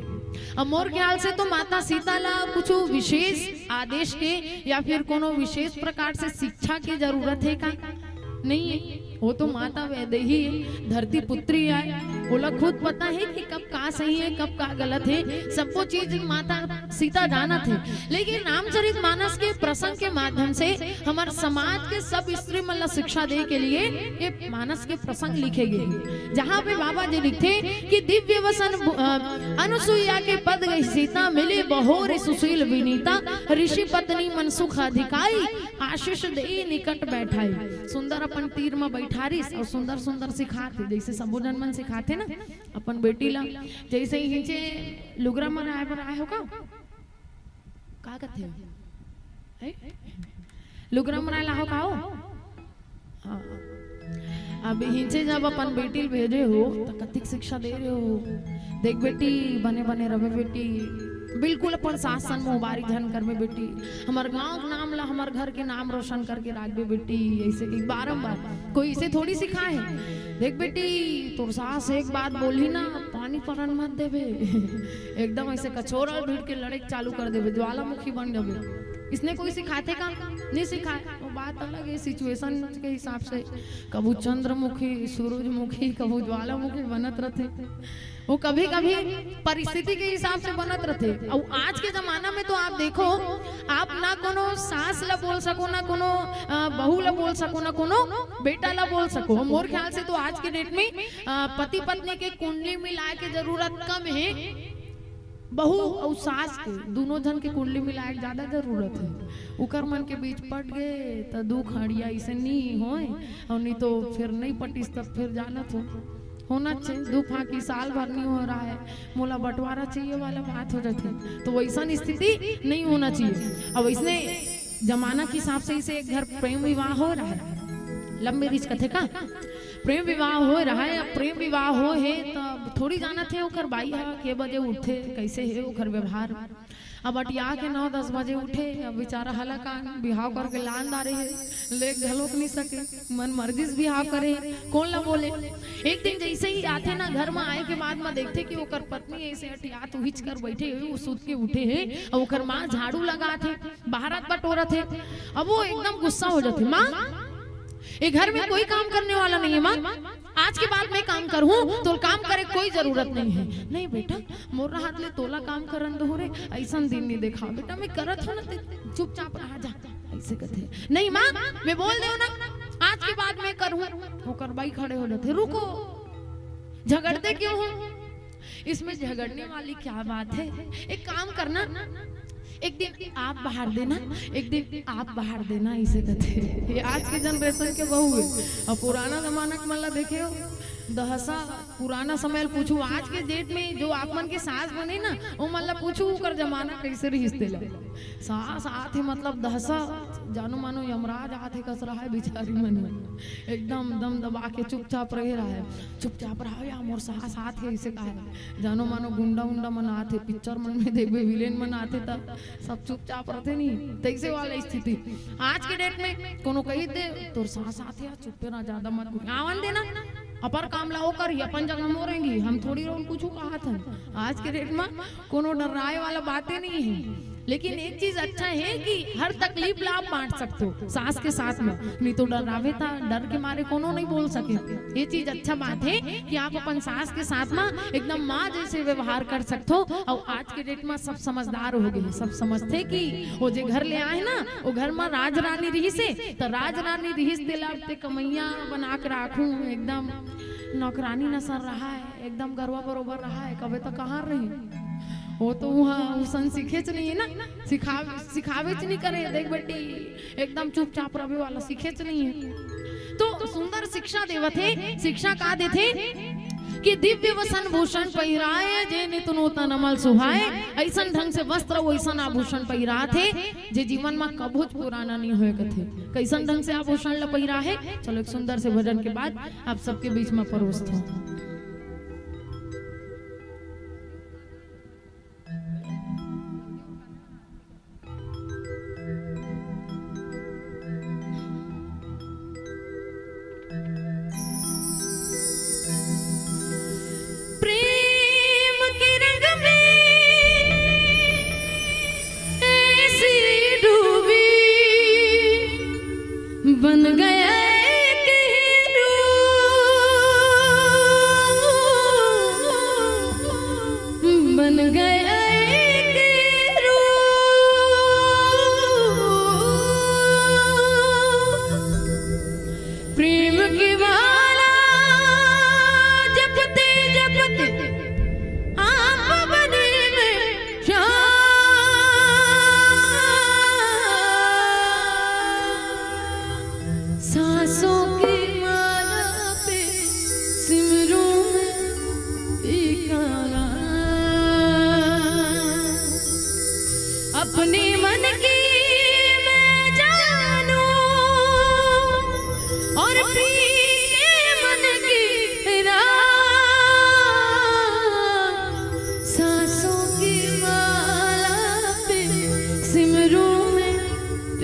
अब मोर ख्याल से तो माता सीता ला कुछ विशेष आदेश के या फिर कोनो विशेष प्रकार से शिक्षा के जरूरत हे का? नहीं है। वो तो माता वैदेही है, धरती पुत्री आय, ओला खुद पता है कि कब का सही है, कब का गलत है, सबको चीज माता सीता जानत है। लेकिन रामचरित मानस के प्रसंग के माध्यम से हमर समाज के सब स्त्री मन ला शिक्षा दे के लिए ये मानस के प्रसंग लिखे गए हैं, जहाँ पे बाबा जी लिखथे कि दिव्य वसन भु-, अ, अनुसुईया के पद गई सीता, मिली बहोर सुशील विनीता, ऋषि पत्नी मन सुख अधिकाई, आशीष देई निकट बैठाई। सुंदर अपन तीर म बैठारिस और सुंदर सुंदर सिखाथे, जैसे सबो जन मन सिखाथे ना अपन बेटी ला। जैसे ही हिंचे लुगरा मराए बर आए हो का, का कथे? हैं? लुगरा मराए ला हो का हो? हाँ। अब हिंचे जब अपन बेटी ल भेजे हो, त कतिक शिक्षा दे रहे हो? देख बेटी, बने बने रहे बेटी, बिल्कुल अपन सास सन मुबारक झन करबे बेटी, हमर गांव के नाम ला, हमर घर के नाम रोशन करके राखबे बेटी। ऐसे कि बारंबार कोई इसे थोड़ी सिखाए है। देख बेटी, तोर सास एक बात बोली ना, पानी परन मत देबे। एकदम ऐसे कछोरा भिड़ के लड़े चालू कर देबे, ज्वालामुखी बन जाबे। इसने कोई सिखाथे का? नहीं सिखाए। वो बात अलग है, सिचुएशन के हिसाब से कभू चंद्रमुखी, सूरजमुखी, कभू ज्वालामुखी बनत रथे। वो कभी-कभी परिस्थिति के हिसाब से बनत रथे। अउ आज के जमाना में तो आप देखो, आप ना कोनो सास ला बोल सको, ना कोनो, अ, बहू ला बोल सको, ना कोनो बेटा ला बोल सको। मोर ख्याल से तो आज के डेट में, अ, पति पत्नी के कुंडली मिलाए के जरूरत कम है। बहू अउ सास के, दूनों झन के कुंडली मिलाए के ज्यादा जरूरत है। उकर मन के बीच पट गए त दू खड़िया इसे नी होए, अउ नहीं तो फिर नहीं पटिस तब फिर जानत हो, होना चाहिए। दू फांकी साल भर नहीं हो रहा है, मोला बंटवारा चाहिए वाला बात हो जाती, तो वैसन स्थिति नहीं होना चाहिए। अब इसने जमाना के हिसाब से इसे एक घर प्रेम विवाह हो रहा है, लव मैरिज कथे का, प्रेम विवाह हो रहा है। अब प्रेम विवाह हो है, तब थोड़ी जानत है ओकर बाई ह के बजे उठथे, कैसे है ओकर व्यवहार। अब अटिया के नौ दस बजे उठे, अब बेचारा हलाकान बिहाव करके लान डारे है, ले घलोक नहीं सके, मन मर्जी से बिहाव करे, कौन ला बोले। एक दिन जैसे ही आथे ना घर में, आए के बाद में देखथे कि ओकर पत्नी ऐसे अटियात उहिच कर बैठे हुए, वो सुत के उठे है, और ओकर माँ झाड़ू लगाथे, बहारत बटोरत है। अब वो एकदम गुस्सा हो जाथे, माँ, ये घर में कोई काम करने वाला नहीं है माँ, आज के बाद मैं काम करूँ तो काम करे कोई जरूरत नहीं है। नहीं बेटा, मोर हाथ ले तोला काम करन दो रे, ऐसन दिन नहीं देखा बेटा, मैं करत हूँ ना, ते चुपचाप रहा जा, ऐसे कथे। नहीं माँ, मैं बोल दे ना, आज के बाद मैं करूँ। ओकर बाई खड़े हो जाथे, रुको, झगड़ते क्यों हो? इसमें झगड़ने वाली क्या बात है? एक काम करना, एक दिन आप बहार देना, एक दिन आप बहार देना, इसे कथे। ये आज के जनरेशन के बहू है। अब पुराना जमाना के मन ला देखे हो, दहसा पुराना समय ल पूछू, आज के डेट में जो आप मन के सास बने ना, वो मन ला पूछू, ओकर जमाना कैसे रहिस तेला। सास आथे मतलब दहसा, जानो मानो यमराज आथे कस रहा है बिचारी मन। एकदम दम दबा के चुपचाप रहे रहा है। चुपचाप रहो या मोर सास आथे, इसे कहा है। जानो मानो गुंडा उंडा मन आथे, पिक्चर मन में देखबे विलेन मन आथे त सब चुपचाप रहते नहीं, तैसे वाला स्थिति। आज के डेट में कोनो कही दे तोर सास आथे या चुप्पे ना, ज्यादा मत बोल, आवन देना, अपन काम ला वो करही, अपन जगह मोरेंगी, हम थोड़ी रोन कुछ कहा था। आज के डेट में कोनो डराए वाला बातें नहीं है। लेकिन एक चीज अच्छा है कि हर तकलीफ ला आप बांट सकते हो सास के साथ में, नहीं तो डरावे था, डर के मारे कोनो नहीं बोल सके। ये चीज अच्छा बात है कि आप अपन सास के साथ में एकदम माँ जैसे व्यवहार कर सकते हो। और आज के डेट में सब समझदार हो गए, सब समझते कि वो जे घर ले आए ना, वो घर में राज रानी रही से, तो राज रानी रही से तेला ते कमैया बना के राखू, एकदम नौकरानी नसर रहा है, एकदम गरवा बरोबर रहा है, कबे तो कहाँ रही। वो तो वहाँ उसन सीखेच नहीं है ना, सिखा सिखावेच नहीं करे। देख बेटी, एकदम चुपचाप रहे वाला सीखेच नहीं है। तो सुंदर शिक्षा देवत है। शिक्षा का देथे कि दिव्य वसन भूषण पहिराए, जे नित नूतन अमल सुहाए। ऐसन ढंग से वस्त्र, वैसन आभूषण पहिरात हे, जे जीवन में कभूच पुराना नहीं होए कथे। कैसन ढंग से आभूषण ल पहिरा है, चलो एक सुंदर से भजन के बाद आप सबके बीच में परोसत हूँ।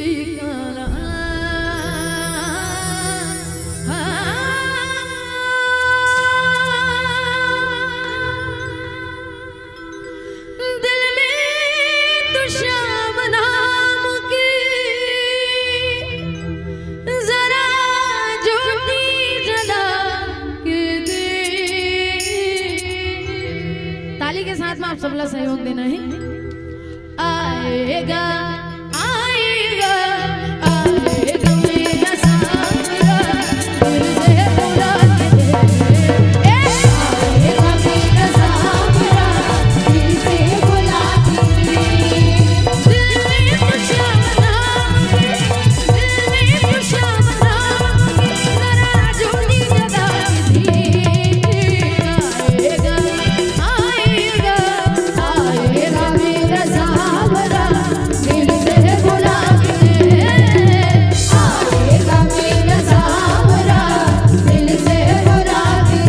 दिल में तो श्याम नाम की जरा ज्योति जला के दे। ताली के साथ में आप सबला सहयोग देना है। आएगा, आएगा, आएगा मेरा सांवरा, दिल से बुला के। ए, आएगा मेरा सांवरा, दिल से बुला के। दिल में तो श्याम नाम है, दिल में तो श्याम नाम है, जरा ज्योति जला के दे। आएगा, आएगा, आएगा मेरा सांवरा, दिल से बुला के। आएगा मेरा सांवरा, दिल से बुला के।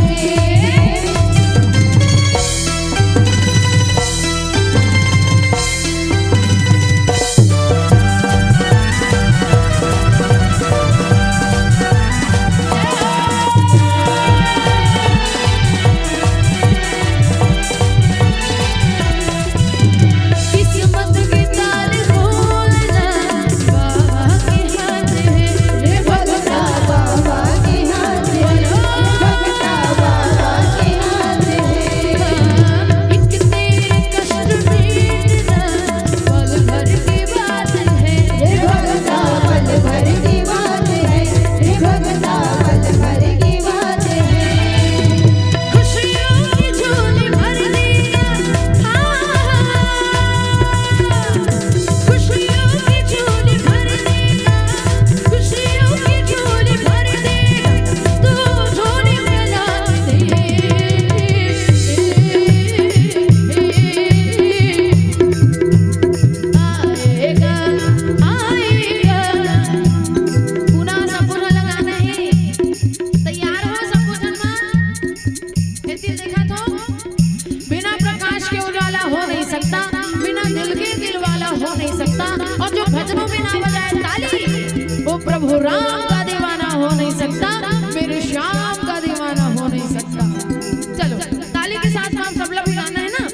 किस्मत के ताले खोलना बाबा के हाथ है। रे भगता, बाबा के हाथ है। रे भगता, बाबा के हाथ है। एक तेरे कष्ट मिटना पल भर की बात है। रे भगता, पल भर की बात है। रे भगता, पल भर की बात है। खुशियों की झोली भर देगा। हाँ, खुशियों की झोली भर देगा। खुशियों की झोली भर देगा। तू झोली फैला दे। आएगा, आएगा। पुनः सब पुनः लगाना है। तैयार हो सब पुनः? एती देखा तो बिना प्रकाश के उजाला हो नहीं सकता, बिना दिल के दिल वाला हो नहीं सकता। और जो भजनों में ना बजाए ताली, वो प्रभु राम का दीवाना हो नहीं सकता, मेरे श्याम का दीवाना हो नहीं सकता। चलो, ताली के साथ में आप सब लोग भी गाना है ना।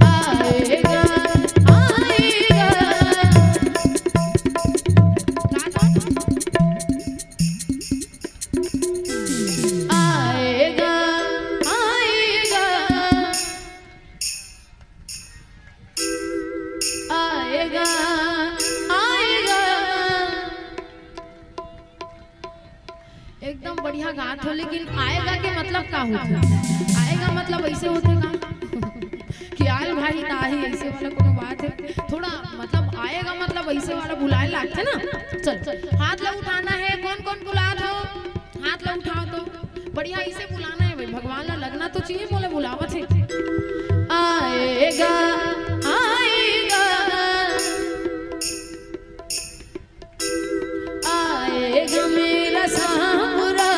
आएगा, आएगा। गा दो। आएगा, आएगा, आएगा, आएगा। एकदम बढ़िया गात हो, लेकिन आएगा के मतलब का होथे? आएगा मतलब ऐसे होथे का? कि आल भाई त आही, ऐसे वाला कोनो बात है? थोड़ा मतलब आएगा मतलब ऐसे वाला बुलाए लागथे ना। चल, हाथ ला उठाना है, कौन कौन बुलात हो? हाथ ला उठाओ तो। बढ़िया ऐसे बुलाना है भाई, भगवान ला लगना तो चाहिए, मोला बुलावत है। आएगा, आएगा। आएगा मेरा सांवरा,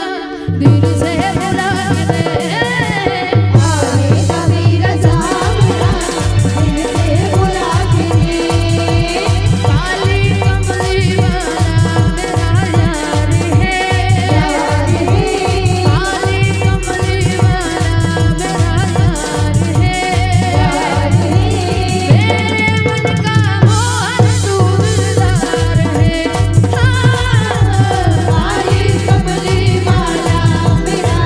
दिल से बुला के। आएगा मेरा सांवरा, दिल से बुला के। काली कमली वाला मेरा यार है। यार है। काली कमली वाला मेरा यार है। यार है। मेरे मन का मोहन तू दिलदार है। हाँ, काली कमली वाला मेरा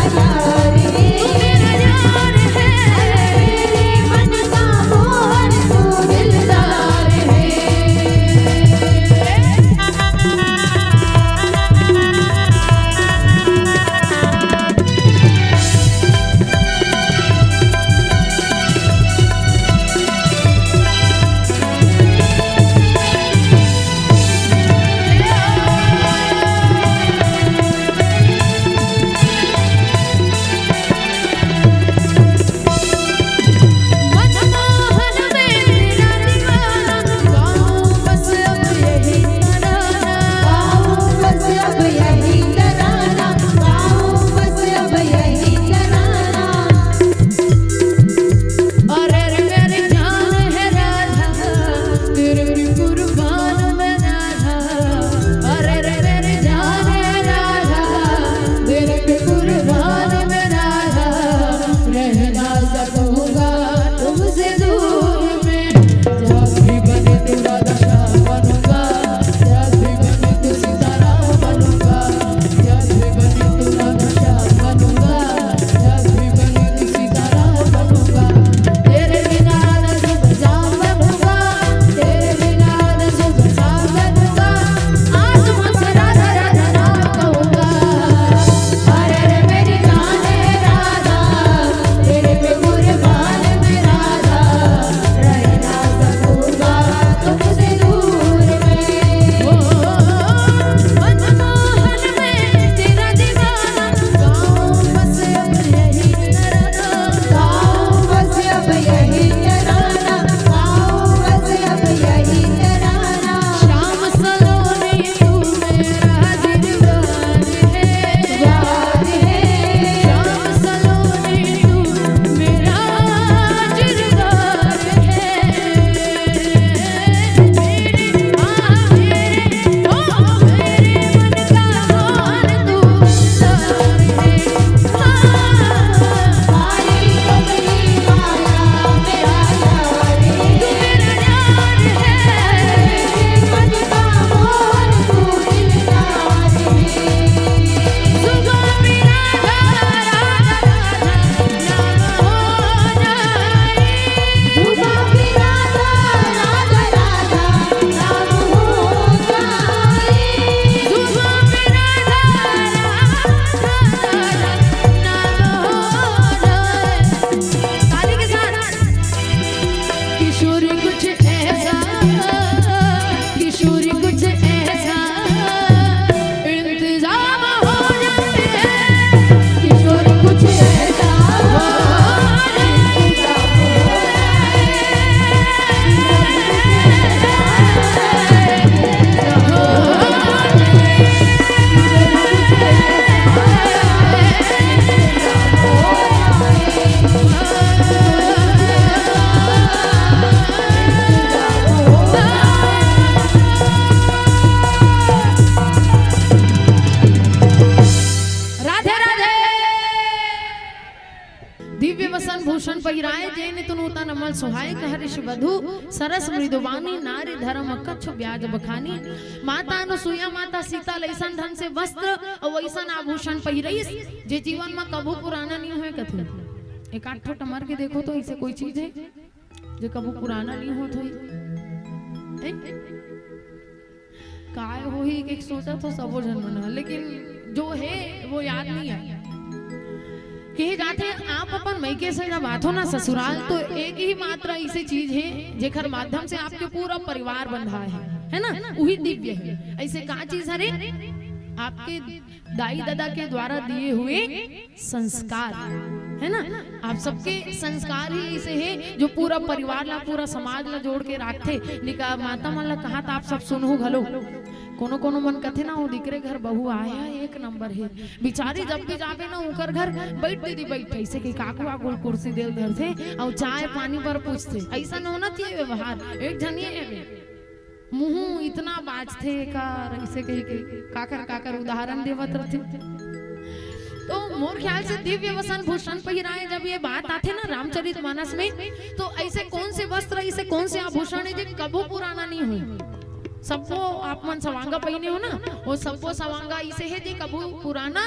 कमल सुहाए कह ऋषि वधु, सरस मृदुबानी नारी धर्म कछु ब्याज बखानी। माता अनुसुईया, माता सीता ल अइसन ढंग से वस्त्र अउ अइसन आभूषण पहिरइस, जे जीवन म कभू पुराना नइ होय कथे। एक आध ठो टमर के देखो तो, अइसे कोई चीज हे जे कभू पुराना नइ होत होही? हैं? काय होही के सोचत हो सबो झन मन ह, लेकिन जो हे वो याद नइ आय। कहे जाथे, आप अपन मइके से जब आथो ना ससुराल, तो एक ही मात्र अइसे चीज हे जेकर माध्यम से आपके पूरा परिवार बंधा हे, है ना? उही दिव्य हे। अइसे का चीज हरे? आपके दाई ददा के द्वारा दिए हुए संस्कार, है ना? आप सबके संस्कार ही अइसे हे जो पूरा परिवार ला, पूरा समाज ला जोड़ के राखथे। निका माता मन ला कहा त आप सब सुनहू घलो। कोनो कोनो मन कथे ना, "ओ दिकरे घर बहू आय हे, एक नंबर हे।" बिचारी जब भी जाबे ना ओकर घर, "बइठ दीदी बइठ," अइसे कहि काकू आगू कुर्सी दे ल धरथे अउ चाय पानी बर पूछथे। अइसन होना चाहिए व्यवहार। एक झन ये हे, मुंह इतना बाजथे एकर, अइसे कहि के काकर काकर उदाहरण देवत रथे। तो मोर ख्याल से दिव्य वसन भूषण पहिराए, जब ये बात आथे ना रामचरित मानस में, तो अइसे कौन से वस्त्र, अइसे कौन से आभूषण हे जे कभू पुराना नइ होय? सबो आप मन सवांगा पहिने हो ना, वो सबो सवांगा अइसे हे जे कभू पुराना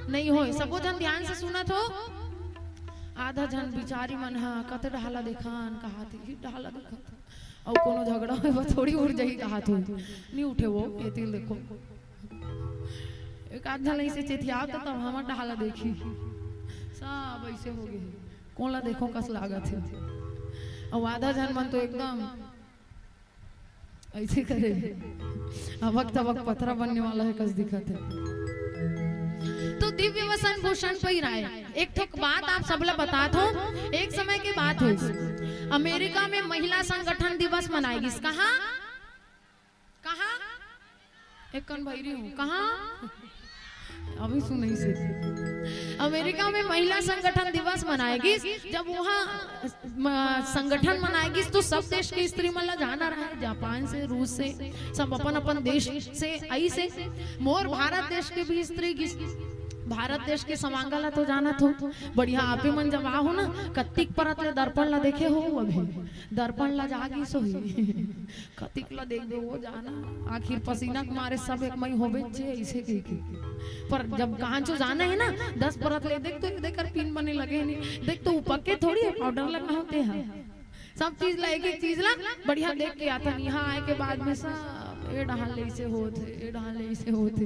नइ होय। सबो झन ध्यान से सुनत हो। आधा झन बिचारी मन ह कत डहा ला देखन कहाथे, "इही डहा ला देखत हो।" अउ कोनो झगड़ा होय बर थोड़ी उठ जाही कहाथे। नइ उठे वो, ये तीर देखो। एक आध झन अइसे चिथियावत तब हमर डहा ला देखही। सब अइसे हो गे हे। कोन ला देखो कस लागत हे। अउ आधा झन मन तो एकदम अइसे करे, अबक तबक पथरा बनने वाला हे कस दिखत हे। तो दिव्य वसन भूषण पहिराए। एक ठो बात आप सबला बतात हो, एक समय के बात होइस। अमेरिका में महिला संगठन दिवस मनाए गिस। कहाँ? कहाँ? एक कन भैरी हूँ। कहाँ? अभी सुनइस हे। अमेरिका में महिला संगठन दिवस मनाए गिस, जब वहाँ म-, संगठन मनाए गिस, तो सब देश के स्त्री मन ला जाना रहे, जापान से, रूस से, सब अपन अपन देश से आइस हे। मोर भारत देश के भी स्त्री गिस। भारत देश के सवांगा ला तो जानत हो, बढ़िया आपे मन जब आहो ना, कत्तिक परत ले दर्पण ला देखे हो, अभी दर्पण ला जागिस होही। कतिक ला देख दो वो जाना, आखिर पसीना के मारे सब एक मई होबे जे अइसे कहि के। पर जब कहाँ चो जाना हे ना, दस परत ले देख तो देख कर पिन बने लगे नहीं, देख तो उपके थोड़ी हे, पाउडर लगा होथे हा। सब चीज ला, एक एक चीज ला बढ़िया देख के आथन। यहाँ आए के बाद में सब ए डहान ले अइसे होत हे, ए डहान ले अइसे होत हे,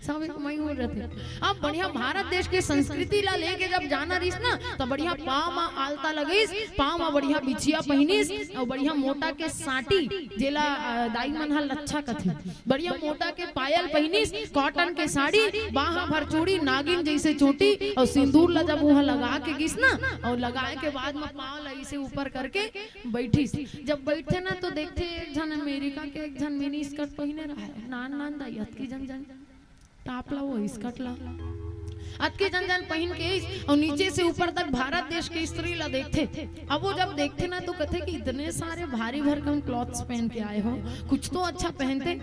सब एक मई हो रथे। अब बढ़िया भारत देश के संस्कृति ला लेके जब जाना रहिस ना, तो बढ़िया पाँव म आलता लगइस, पाँव म बढ़िया बिछिया पहिनिस अउ बढ़िया मोटा के साटी, जेला, अ, दाई मन ह लच्छा कथे, बढ़िया मोटा के पायल पहिनिस, कॉटन के साड़ी, बाह भर चूड़ी, नागिन जइसे चोटी अउ सिंदूर ला जब उहाँ लगा के गिस ना, अउ लगाए के बाद म पाँव ला अइसे ऊपर करके बइठिस। जब बइठथे ना तो देखथे एक झन अमेरिका के एक झन मिनी स्कर्ट पहिने रहय, नान नान दाई, अतकी जन जन टाप ला, वो स्कर्ट ला, अतके जन जन पहिन के अइस, अउ नीचे से ऊपर तक भारत देश के स्त्री ला देखथे। अब वो जब देखथे ना तो कथे कि इतने सारे भारी भरकम क्लॉथ्स पहन के आए हो, कुछ तो अच्छा पहनते।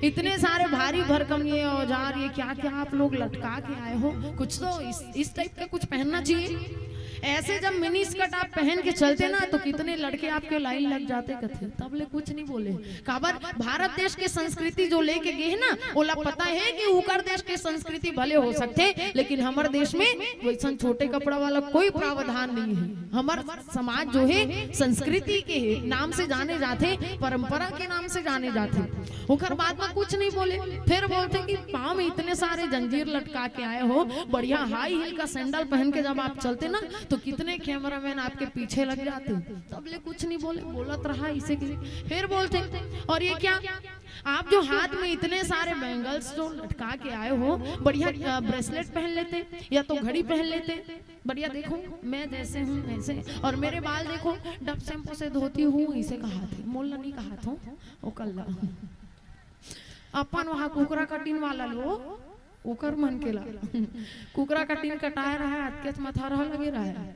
इतने सारे भारी भरकम ये औजार, ये क्या क्या आप लोग लटका के आए हो, कुछ तो इस इस टाइप का कुछ पहनना चाहिए। ऐसे जब मिनी स्कर्ट आप पहन के चलते ना तो कितने लड़के आपके लाइन लग जाते कथे, तब ले कुछ नहीं बोले। काबर भारत देश के संस्कृति जो लेके गे हे ना, ओला पता हे कि उकर देश के संस्कृति भले हो सकथे, लेकिन हमर देश में वइसन छोटे कपड़ा वाला कोई प्रावधान नहीं हे। हमर समाज जो हे संस्कृति के नाम से जाने जाथे, परंपरा के नाम से जाने जाथे। ओकर बाद में कुछ नहीं बोले, फिर बोलथे कि पाँव में इतने सारे जंजीर लटका के आए हो, बढ़िया हाई हील का सैंडल पहन के जब आप चलते ना तो कितने कैमरामैन आपके पीछे लग जाते। तब ले कुछ नहीं बोले, बोलत रहा अइसे कि फिर बोलथे, "और ये क्या, आप जो हाथ में इतने सारे बैंगल्स जो लटका के आए हो, बढ़िया, अ, ब्रेसलेट पहन लेते या तो घड़ी पहन लेते। बढ़िया देखो, मैं जैसे हूँ वैसे, और मेरे बाल देखो, डब शैम्पू से धोती हूँ," अइसे कहाथे। मोला नहीं कहाथों, ओकर ला। अपन वहाँ कुकरा कटिंग वाला लो, ओकर मन के ला। कुकरा कटिंग कटाए रहय, अतकेच म थरहा लगे रहय,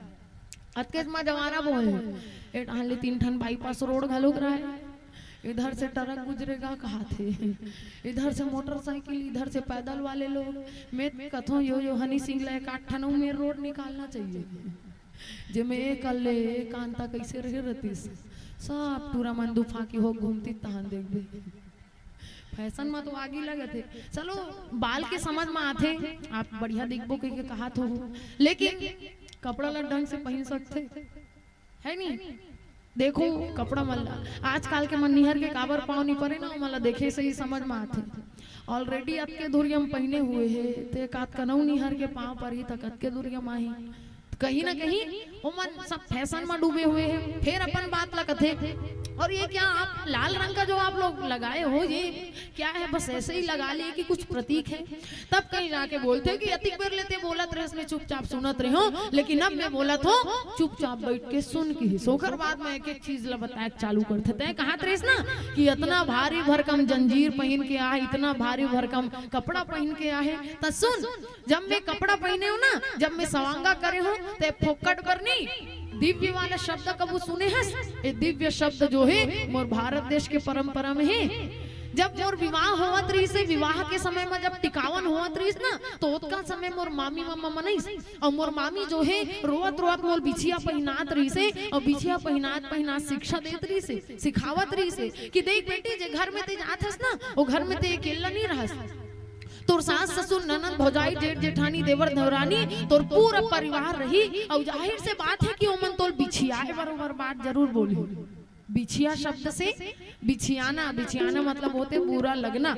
अतकेच म जवारा बोहे। ए डहान ले तीन ठन बाईपास रोड घलोक रहय, इधर से ट्रक गुजरेगा कहाथे, इधर से मोटरसाइकिल, इधर से पैदल वाले लोग। मैं कथों यो, यो हनी सिंह ला एक आध ठन अउ मेन रोड निकालना चाहिए। जेमे एक अल्ले एक आंता कइसे रहे रतिस, सब टूरा मन दुफा के हो घूमती तहान देखबे। फैशन म तो आगी लगत हे। चलो, बाल के समझ म आथे, आप बढ़िया दिखबो कहिके कहात हो, लेकिन कपड़ा ला ढंग से पहिन सकथे, है नी? देखो, कपड़ा मन ला, आजकाल के मन निहर के काबर पाँव नी परे ना, ओमन ला देखे से ही समझ म आथे। Already अतके दुरिया म पहिने हुए हे, ते कात कनऊ निहर के पाँव परही त कतके दुरिया म आही। कहीं ना कहीं ओमन सब फैशन में डूबे हुए हैं, फिर अपन बात ला कथे। और ये क्या आप लाल रंग का जो आप लोग लगाए हो, ये क्या है? बस ऐसे ही लगा लिए कि कुछ प्रतीक है। तब कहीं जाके बोलते कि अतिक बेर ले ते बोलत रहे, मैं चुपचाप सुनत रहे हो, लेकिन अब मैं बोलत हो, चुपचाप बैठ के सुन के ही। ओकर बाद में एक एक चीज ला बताए चालू करथे। तय कहात रहिस ना कि इतना भारी भरकम जंजीर पहिन के आहे, इतना भारी भरकम कपड़ा पहिन के आहे, त सुन, जब मैं कपड़ा पहिने हो ना, जब मैं सवांगा करे हो, ते फोकट बर नी, दिव्य वाला शब्द कबू सुने हस? ये दिव्य शब्द जो है, मोर भारत देश के परंपरा में है। जब मोर विवाह होवत रहिस हे, विवाह के समय में जब टिकावन होवत रहिस ना, तो ओतका समय मोर मामी मम्मा मनाइस, और मोर मामी जो है, रोवत रोवत मोर बिछिया पहिनात रहिस हे, और बिछिया पहिनात पहिनात शिक्षा देत रहिस हे, सिखावत रहिस हे कि देख बेटी, जे घर में ते जात हस ना, वो घर में ते अकेला नहीं रहस। तोर सास ससुर, ननद भौजाई, जेठ जेठानी, देवर देवरानी, तोर पूरा परिवार रही। अउ जाहिर से बात है कि ओमन तोल बिछियाए बरोबर बात जरूर बोलही। बिछिया शब्द से बिछियाना, बिछियाना मतलब होथे बुरा लगना।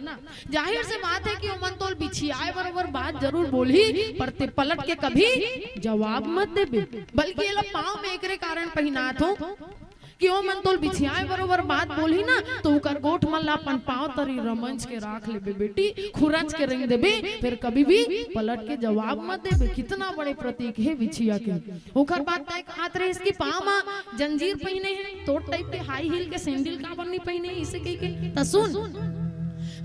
जाहिर से बात है कि ओमन तोल बिछियाए बरोबर बात जरूर बोलही, पर ते पलट के कभी जवाब मत देबे, बल्कि एला पाँव में एकरे कारण पहिनात हो कि ओमन तोल बिछियाए बरोबर बात बोलही ना, तो ओकर गोठ मन ला अपन पाँव तरी रमंज के राख लेबे बेटी, खुरंच के रेंग देबे, फिर कभी भी पलट के जवाब मत देबे। कितना बड़े प्रतीक हे बिछिया के। ओकर बाद तय कहात रहिस कि पाँव मा जंजीर पहिने हे, तोर type के high heel के sandal काबर नहीं पहिने, इसे कहिके। त सुन,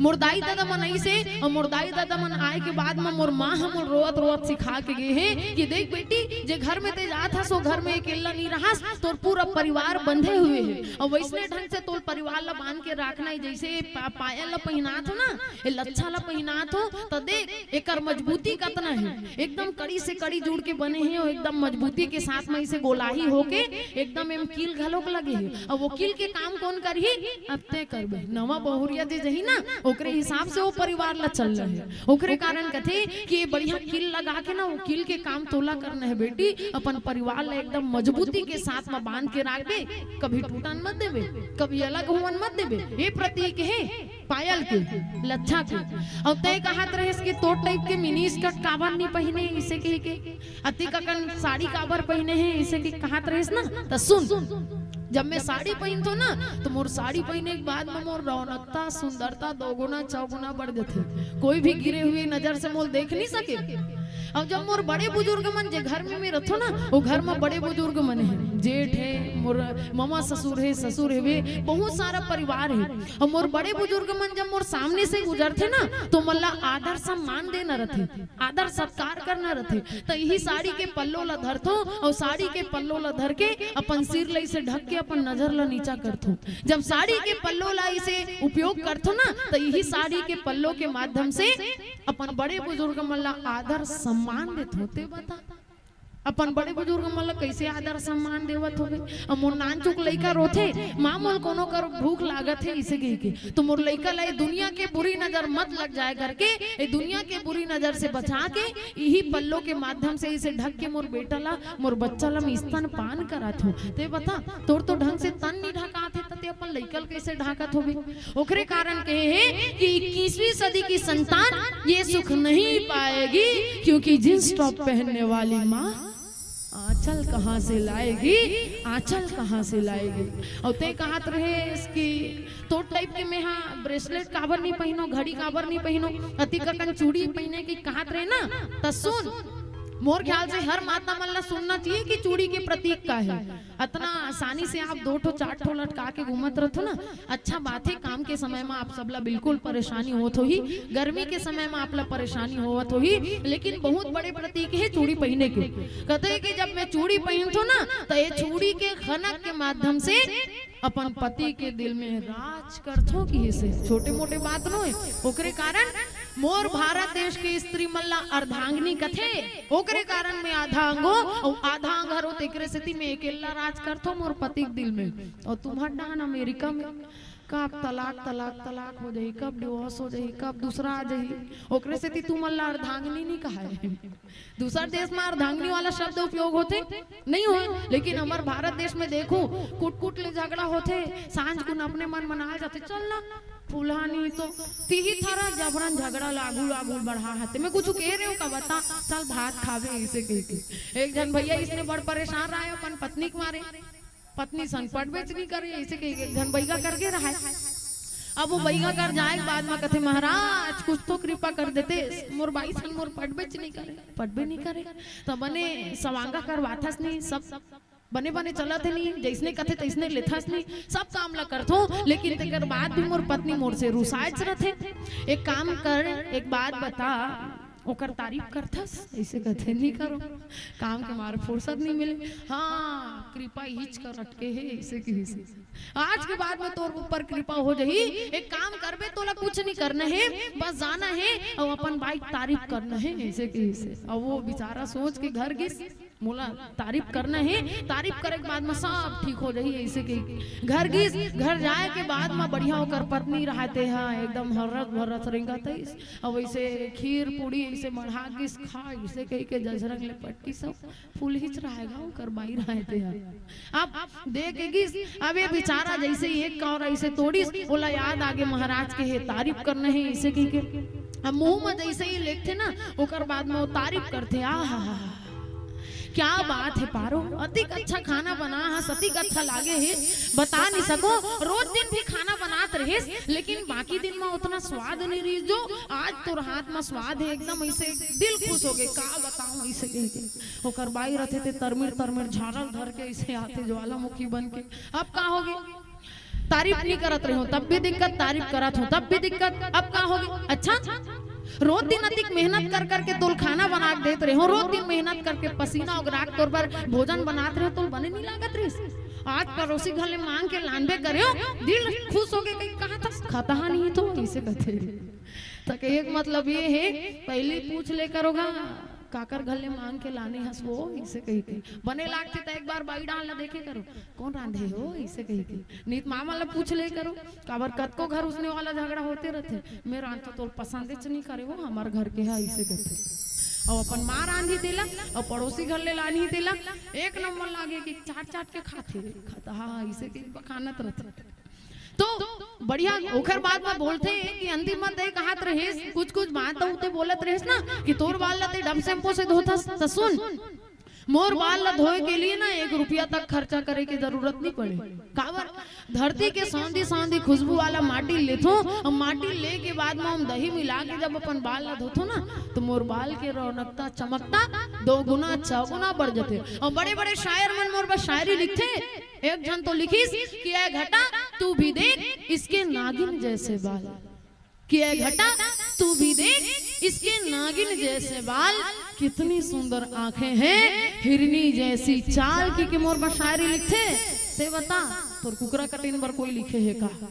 मोर दाई ददा मन अइसे, अउ मोर दाई ददा मन आए के बाद म मोर माँ ह मोर रोवत रोवत सिखा के गे हे कि देख बेटी, जे घर में ते जात हस, ओ घर में अकेला नहीं रहस, तोर पूरा परिवार बंधे हुए हे, अउ वैसने ढंग से तोर परिवार ला बांध के रखना हे। जैसे पा-, पायल ला पहिनात हो ना, ए लच्छा ला पहिनात हो, त देख एकर मजबूती कतना हे, एकदम कड़ी से कड़ी जुड़ के बने हे, अउ एकदम मजबूती के साथ में इसे गोलाई होके एकदम एम कील घलोक लगे हे। अब वो कील के काम कौन करही? अब तय करबे, नवा बहुरिया जे जही ना, ओकरे हिसाब से वो परिवार ला चलना हे। ओकरे कारण कथे कि ये बढ़िया कील लगा के ना, वो कील के काम तोला करना हे बेटी, अपन परिवार ला एकदम मजबूती के साथ में बांध के राखबे, कभी टूटन मत देबे, कभी अलग होवन मत देबे। ये प्रतीक हे पायल के, लच्छा के। अउ तय कहात रहेस कि तोर type के mini skirt काबर नहीं पहिने, इसे कहिके, अतिक अकन साड़ी काबर पहिने हे, इसे के कहात रहेस ना, त सुन, जब मैं साड़ी पहिनथो ना, तो मोर साड़ी पहिने के बाद में मोर रौनकता, सुंदरता दो गुना, चौ गुना बढ़ जाथे। कोई भी गिरे हुए नजर से मोर देख नहीं सके। अउ जब मोर बड़े बुजुर्ग मन, जे घर में मैं रथो ना, वो घर में बड़े बुजुर्ग मन हे, जेठ हे, मोर ममा ससुर हे, ससुर हे, वे बहुत सारा परिवार हे। अउ मोर बड़े बुजुर्ग मन जब मोर सामने से गुजरथे ना, तो मोला आदर सम्मान देना रथे, आदर सत्कार करना रथे। त इही साड़ी के पल्लो ला धरथो, अउ साड़ी के पल्लो ला धर के अपन सिर ला इसे ढक के अपन नजर ला नीचा करथो। जब साड़ी के पल्लो ला इसे उपयोग करथो ना, त इही साड़ी के पल्लो के माध्यम से अपन बड़े बुजुर्ग मन ला आदर सम्मान देथो। ते बता, अपन बड़े बुजुर्ग मन ला कैसे आदर सम्मान देवत होबे? अब मोर नानचुक लइका रोथे, "माँ, मोल कोनो कर भूख लागत हे," इसे कहिके, तो मोर लइका ला ए दुनिया के बुरी नजर मत लग जाए करके, ए दुनिया के बुरी नजर से बचा के, इही पल्लो के माध्यम से इसे ढक के मोर बेटा ला, मोर बच्चा ला मैं स्तनपान करात हूँ। ते बता, तोर तो ढंग से तन नहीं ढकात हे, त ते अपन लइका ला कैसे ढाकत होबे? ओकरे कारण कहे हे कि इक्कीसवीं सदी की संतान ये सुख नहीं पाएगी, क्योंकि jeans top पहनने वाली माँ आंचल कहाँ से लाएगी, आंचल कहाँ से लाएगी? अउ ते कहात रहेस कि तोर type के मैं हा bracelet काबर नहीं पहिनो, घड़ी काबर नहीं पहिनो, अतिक अकन चूड़ी पहिने की कहात रहे ना, त सुन, मोर ख्याल से हर माता मन ला सुनना चाहिए कि चूड़ी के प्रतीक का हे। अतना आसानी से आप दो ठो, चार ठो लटका के घूमत रथो ना, अच्छा बात हे, काम के समय में आप सबला बिल्कुल परेशानी होत होही, गर्मी के समय में आपला परेशानी होवत होही, लेकिन बहुत बड़े प्रतीक हे चूड़ी पहिने के। कथे कि जब मैं चूड़ी पहिनथो ना, त ये चूड़ी के खनक के माध्यम से अपन पति के दिल में राज करथो, किहिसे छोटे मोटे बात नोहे। ओकरे कारण मोर भारत देश के स्त्री मन ला अर्धांगिनी कथे, ओकरे कारण मैं आधा अंग हों, अउ आधा अंग हरों, तेकरे सेती मैं अकेल्ला राज करथों मोर पति के दिल में। अउ तुम्हर डाहन अमेरिका में कब तलाक, तलाक, तलाक हो जाही, कब डिवोर्स हो जाही, कब दूसरा आ जाही, ओकरे सेती तुमन ला अर्धांगिनी नइ कहाय। दूसर देश में अर्धांगिनी वाला शब्द उपयोग होथे, नइ होय, लेकिन हमर भारत देश में देखहू, कुटकुट ले झगड़ा होथे, सांझ कुन अपने मन मनाय जाथे, चल ना, फुलहानी तो तिही थारा जबरन झगड़ा लागू लागू बढ़ा हते। मैं कुछ कह रहे हो का बता, चल भात खाबे, ऐसे कह के। एक झन भैया इसने बड़ परेशान रहा है अपन पत्नी के मारे, पत्नी संग पटबेच नहीं करे, ऐसे कह के एक झन बैगा करके रहा है। अब वो बैगा कर जाए के बाद में कथे, महाराज कुछ तो कृपा कर देते, मोर बाई संग मोर पटबेच नहीं करे, पटबे नहीं करे। तो बने सवांगा करवाथस नहीं, सब बने बने चलत हे नी, जइसने कथे तइसने लेथस नी, सब काम ला करथों, लेकिन तेकर बाद भी मोर पत्नी मोर से रुसाएच रथे। एक काम कर, एक बात बता, ओकर तारीफ करथस? ऐसे कथे, "नहीं करो, काम के मारे फुर्सत नहीं मिले।" हाँ, कृपा हिच कर अटके हे, ऐसे कहिस। आज के बाद में तोर ऊपर कृपा हो जाही, एक काम करबे, तोला कुछ नहीं करना हे, बस जाना हे अउ अपन बाई के तारीफ करना हे, ऐसे कहिस। अब वो बेचारा सोच के घर गिस, मोला तारीफ करना हे, तारीफ करे के बाद में सब ठीक हो जाही, ऐसे कहि घर गिस। घर जाए के बाद में बढ़िया ओकर पत्नी रहते हा, एकदम हर्रत भर्रत रेंगत आइस। अब ऐसे खीर पूड़ी ऐसे मढ़ा गिस, खा, ऐसे कहि के जजरंग ले पटकी सब फुलहिच रहे गा, ओकर बाई रहते हा। अब दे के गिस, अब ये बेचारा जैसे ही एक कौर ऐसे तोड़िस, ओला याद आगे महाराज के हे तारीफ करना हे, ऐसे कहि के अब मुंह में जैसे ही लेगथे ना, ओकर बाद में वो तारीफ करथे, "आहा, क्या बात है पारो, अतिक अच्छा खाना बना हस, अतिक अच्छा लागे हे, बता नहीं सको, रोज दिन भी खाना बनात रहेस, लेकिन बाकी दिन में उतना स्वाद नहीं रहिस, जो आज तोर हाथ में स्वाद है, एकदम ऐसे दिल खुश हो गए, का बताऊं।" ऐसे कह के ओकर बाई रथे ते तरमिर तरमिर झारल धर के ऐसे आथे ज्वालामुखी बन के। अब का हो गए? तारीफ नहीं करत रहे हो तब भी दिक्कत, तारीफ करत हो तब भी दिक्कत। अब का हो गए? अच्छा, रोज दिन अतिक मेहनत कर करके तोल खाना बना के देत रहे हो, रोज दिन मेहनत करके पसीना ओगरा के तोर बर भोजन बनात रहे हो, तोल बने नहीं लागत रहिस। आज पड़ोसी घर ले मांग के लानबे करे हो, दिल खुश हो गए, कहीं कहा था खाता नहीं तो ऐसे कहते। तो एक मतलब ये है, पहले पूछ ले करोगा, काकर घर ले मांग के लाने हस वो, इसे कही के। बने लागथे त एक बार बाई डाल ला देखे करो, "कौन रांधे हो?" इसे कही के। नीत मामा ला पूछ ले करो, काबर कतको घर उसने वाला झगड़ा होते रहते, "मैं रांधतो तोल पसंद च नहीं करे वो, हमार घर के है," इसे कहते। और अपन माँ रांधी देला, और पड़ोसी घर ले लानी देला, एक नंबर लागे कि चाट चाट के खाथे, खाता, हाँ, इसे के बखानत रहते। तो बढ़िया, ओखर बाद में बोलथे कि अंतिम में तय कहत रहेस, कुछ कुछ बात तो उते बोलत रहेस ना कि तोर बाल ला तय डब शैम्पू से धोथस। त सुन, मोर बाल ला धोए के लिए ना एक रुपया तक खर्चा करे के जरूरत नहीं पड़े। काबर? धरती के सौंधी सौंधी खुशबू वाला माटी लेथो, और माटी ले के बाद में हम दही मिला के जब अपन बाल ला धोथो ना, तो मोर बाल के रौनकता चमकता दो गुना, छह गुना बढ़ जाथे। और बड़े बड़े शायर मन मोर बर शायरी लिखथे। एक झन तो लिखिस कि "ए घटा, तू भी देख इसके नागिन जैसे बाल, कि ए घटा, तू भी देख इसके नागिन जैसे बाल, कितनी सुंदर आंखें हैं, हिरनी जैसी चाल।" कि, कि मोर बर शायरी लिखथे। ते बता, तोर कुकरा कटेन बर कोई लिखे हे का?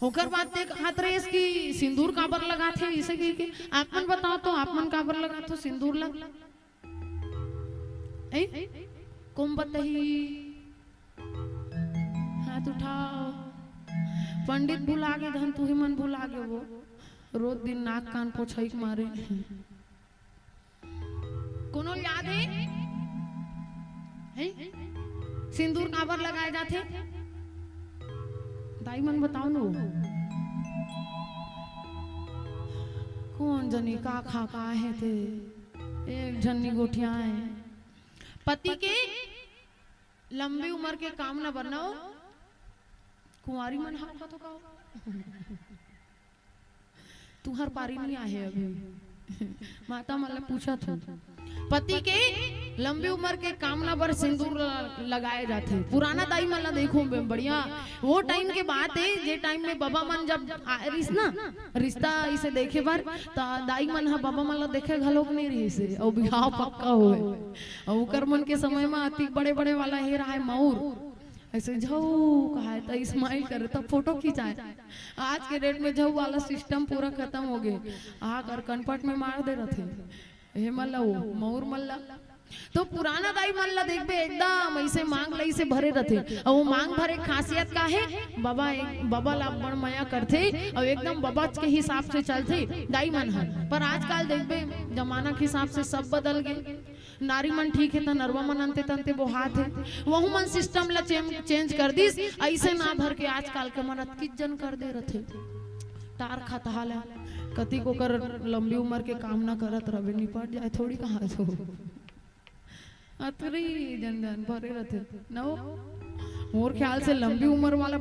ओकर बाद ते कहत रहेस कि सिंदूर काबर लगाथे, इसे कहि के। आप मन बताओ तो, आप मन काबर लगाथो सिंदूर ला? ए? कोम बतही? हाथ उठाओ। पंडित भुला गे, धन तुही मन भुला गे वो। रोज दिन नाक कान पोछई के मारे। कोनो याद है? हैं? सिंदूर काबर लगाए जाथे? दाई मन बताओ नो। कौन जनी का खा का हे ते? एक झन नी गोठियाए। पति के लंबी उम्र के कामना बर ना हो, कुंवारी मन हाव खाथो का हो? तुहर पारी नहीं आहे अभी। माता मन ला पूछत हो। पति के लंबी उम्र के कामना बर सिंदूर ल-, लगाए जाथे। पुराना दाई मन ला देखो बे-, बढ़िया, वो टाइम के बात है, जे टाइम में बाबा मन जब आ रिस ना, रिश्ता इसे देखे बर, त दाई मन ह बाबा मन ला देखे घलोक नहीं रहिस हे, अउ बिहाव पक्का होए। अउ उकर मन के समय म अतिक बड़े-बड़े वाला हे राहय मउर, ऐसे झऊ कहाय त smile करे, तब फोटो खिंचाय। आज के date में झऊ वाला system पूरा खतम हो गे। आकर कनपट में मार दे रथे, हे मल्ला वो मऊर मल्ला। तो पुराना दाई मन ला देखबे, एकदम ऐसे मांग लई से भरे रथे। अउ वो मांग भरे खासियत का हे? बबा एक, बबा ला बड़ मया करथे, अउ एकदम बबा के हिसाब से चलथे दाई मन ह। पर आजकल देखबे, जमाना के हिसाब से सब बदल गे। नारी मन ठीक हे त नरवा मन अंते तंते बोहात हे। वहू मन system ला चेम-, change कर दिस। ऐसे ना भर के आजकल के मन अतकिच जन कर दे रथे। टार खतहा ला। कतिक ओकर लंबी उम्र के कामना करत रबे, निपट जाय थोड़ी कहाँ से। अतरी जन जन भरे रथे। न वो? मोर ख्याल से लंबी उम्र वाला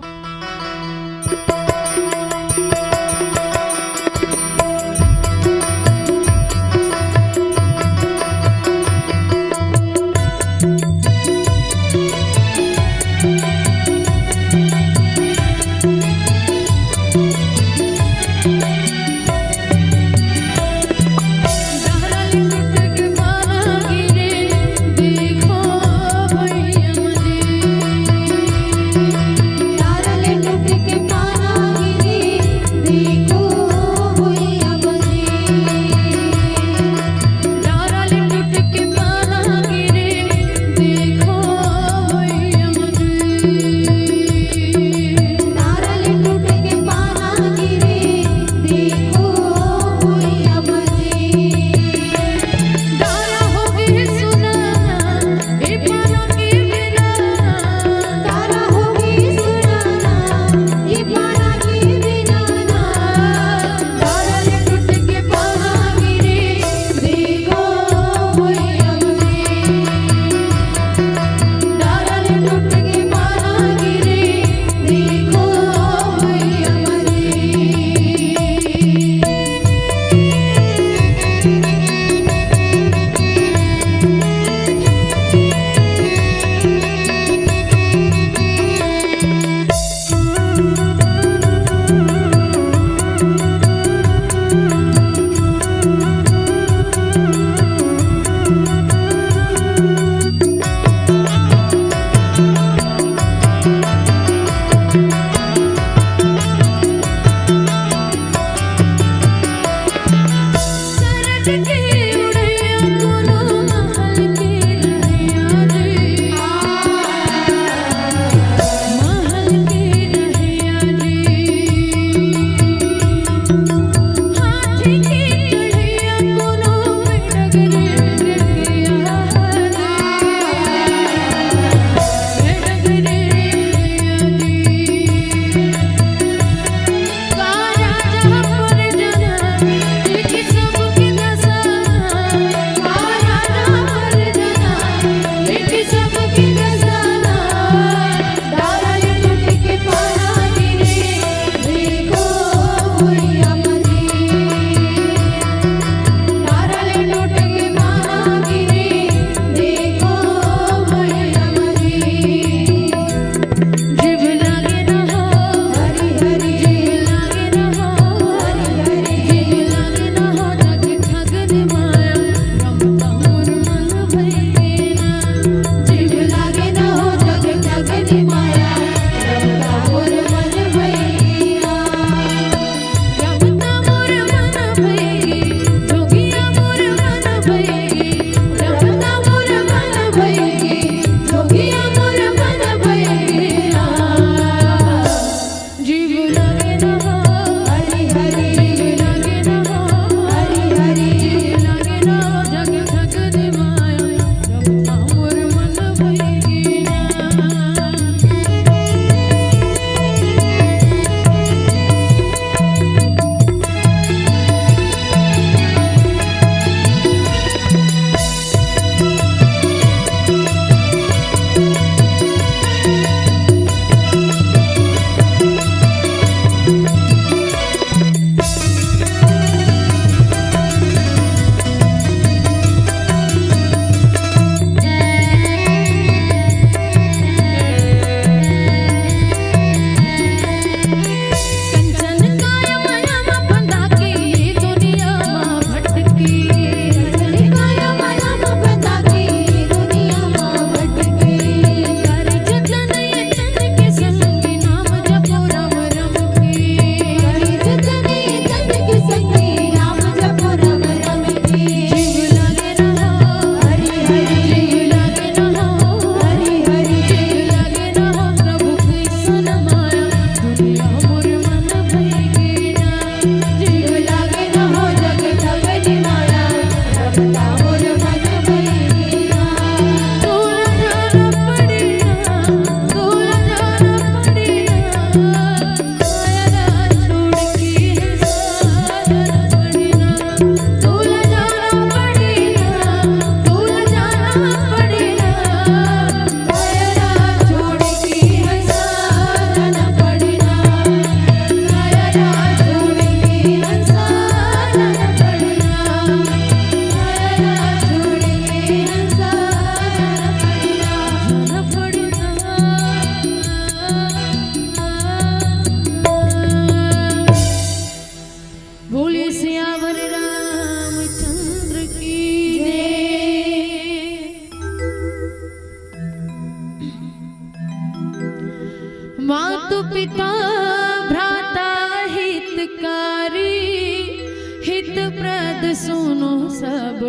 सुनो सब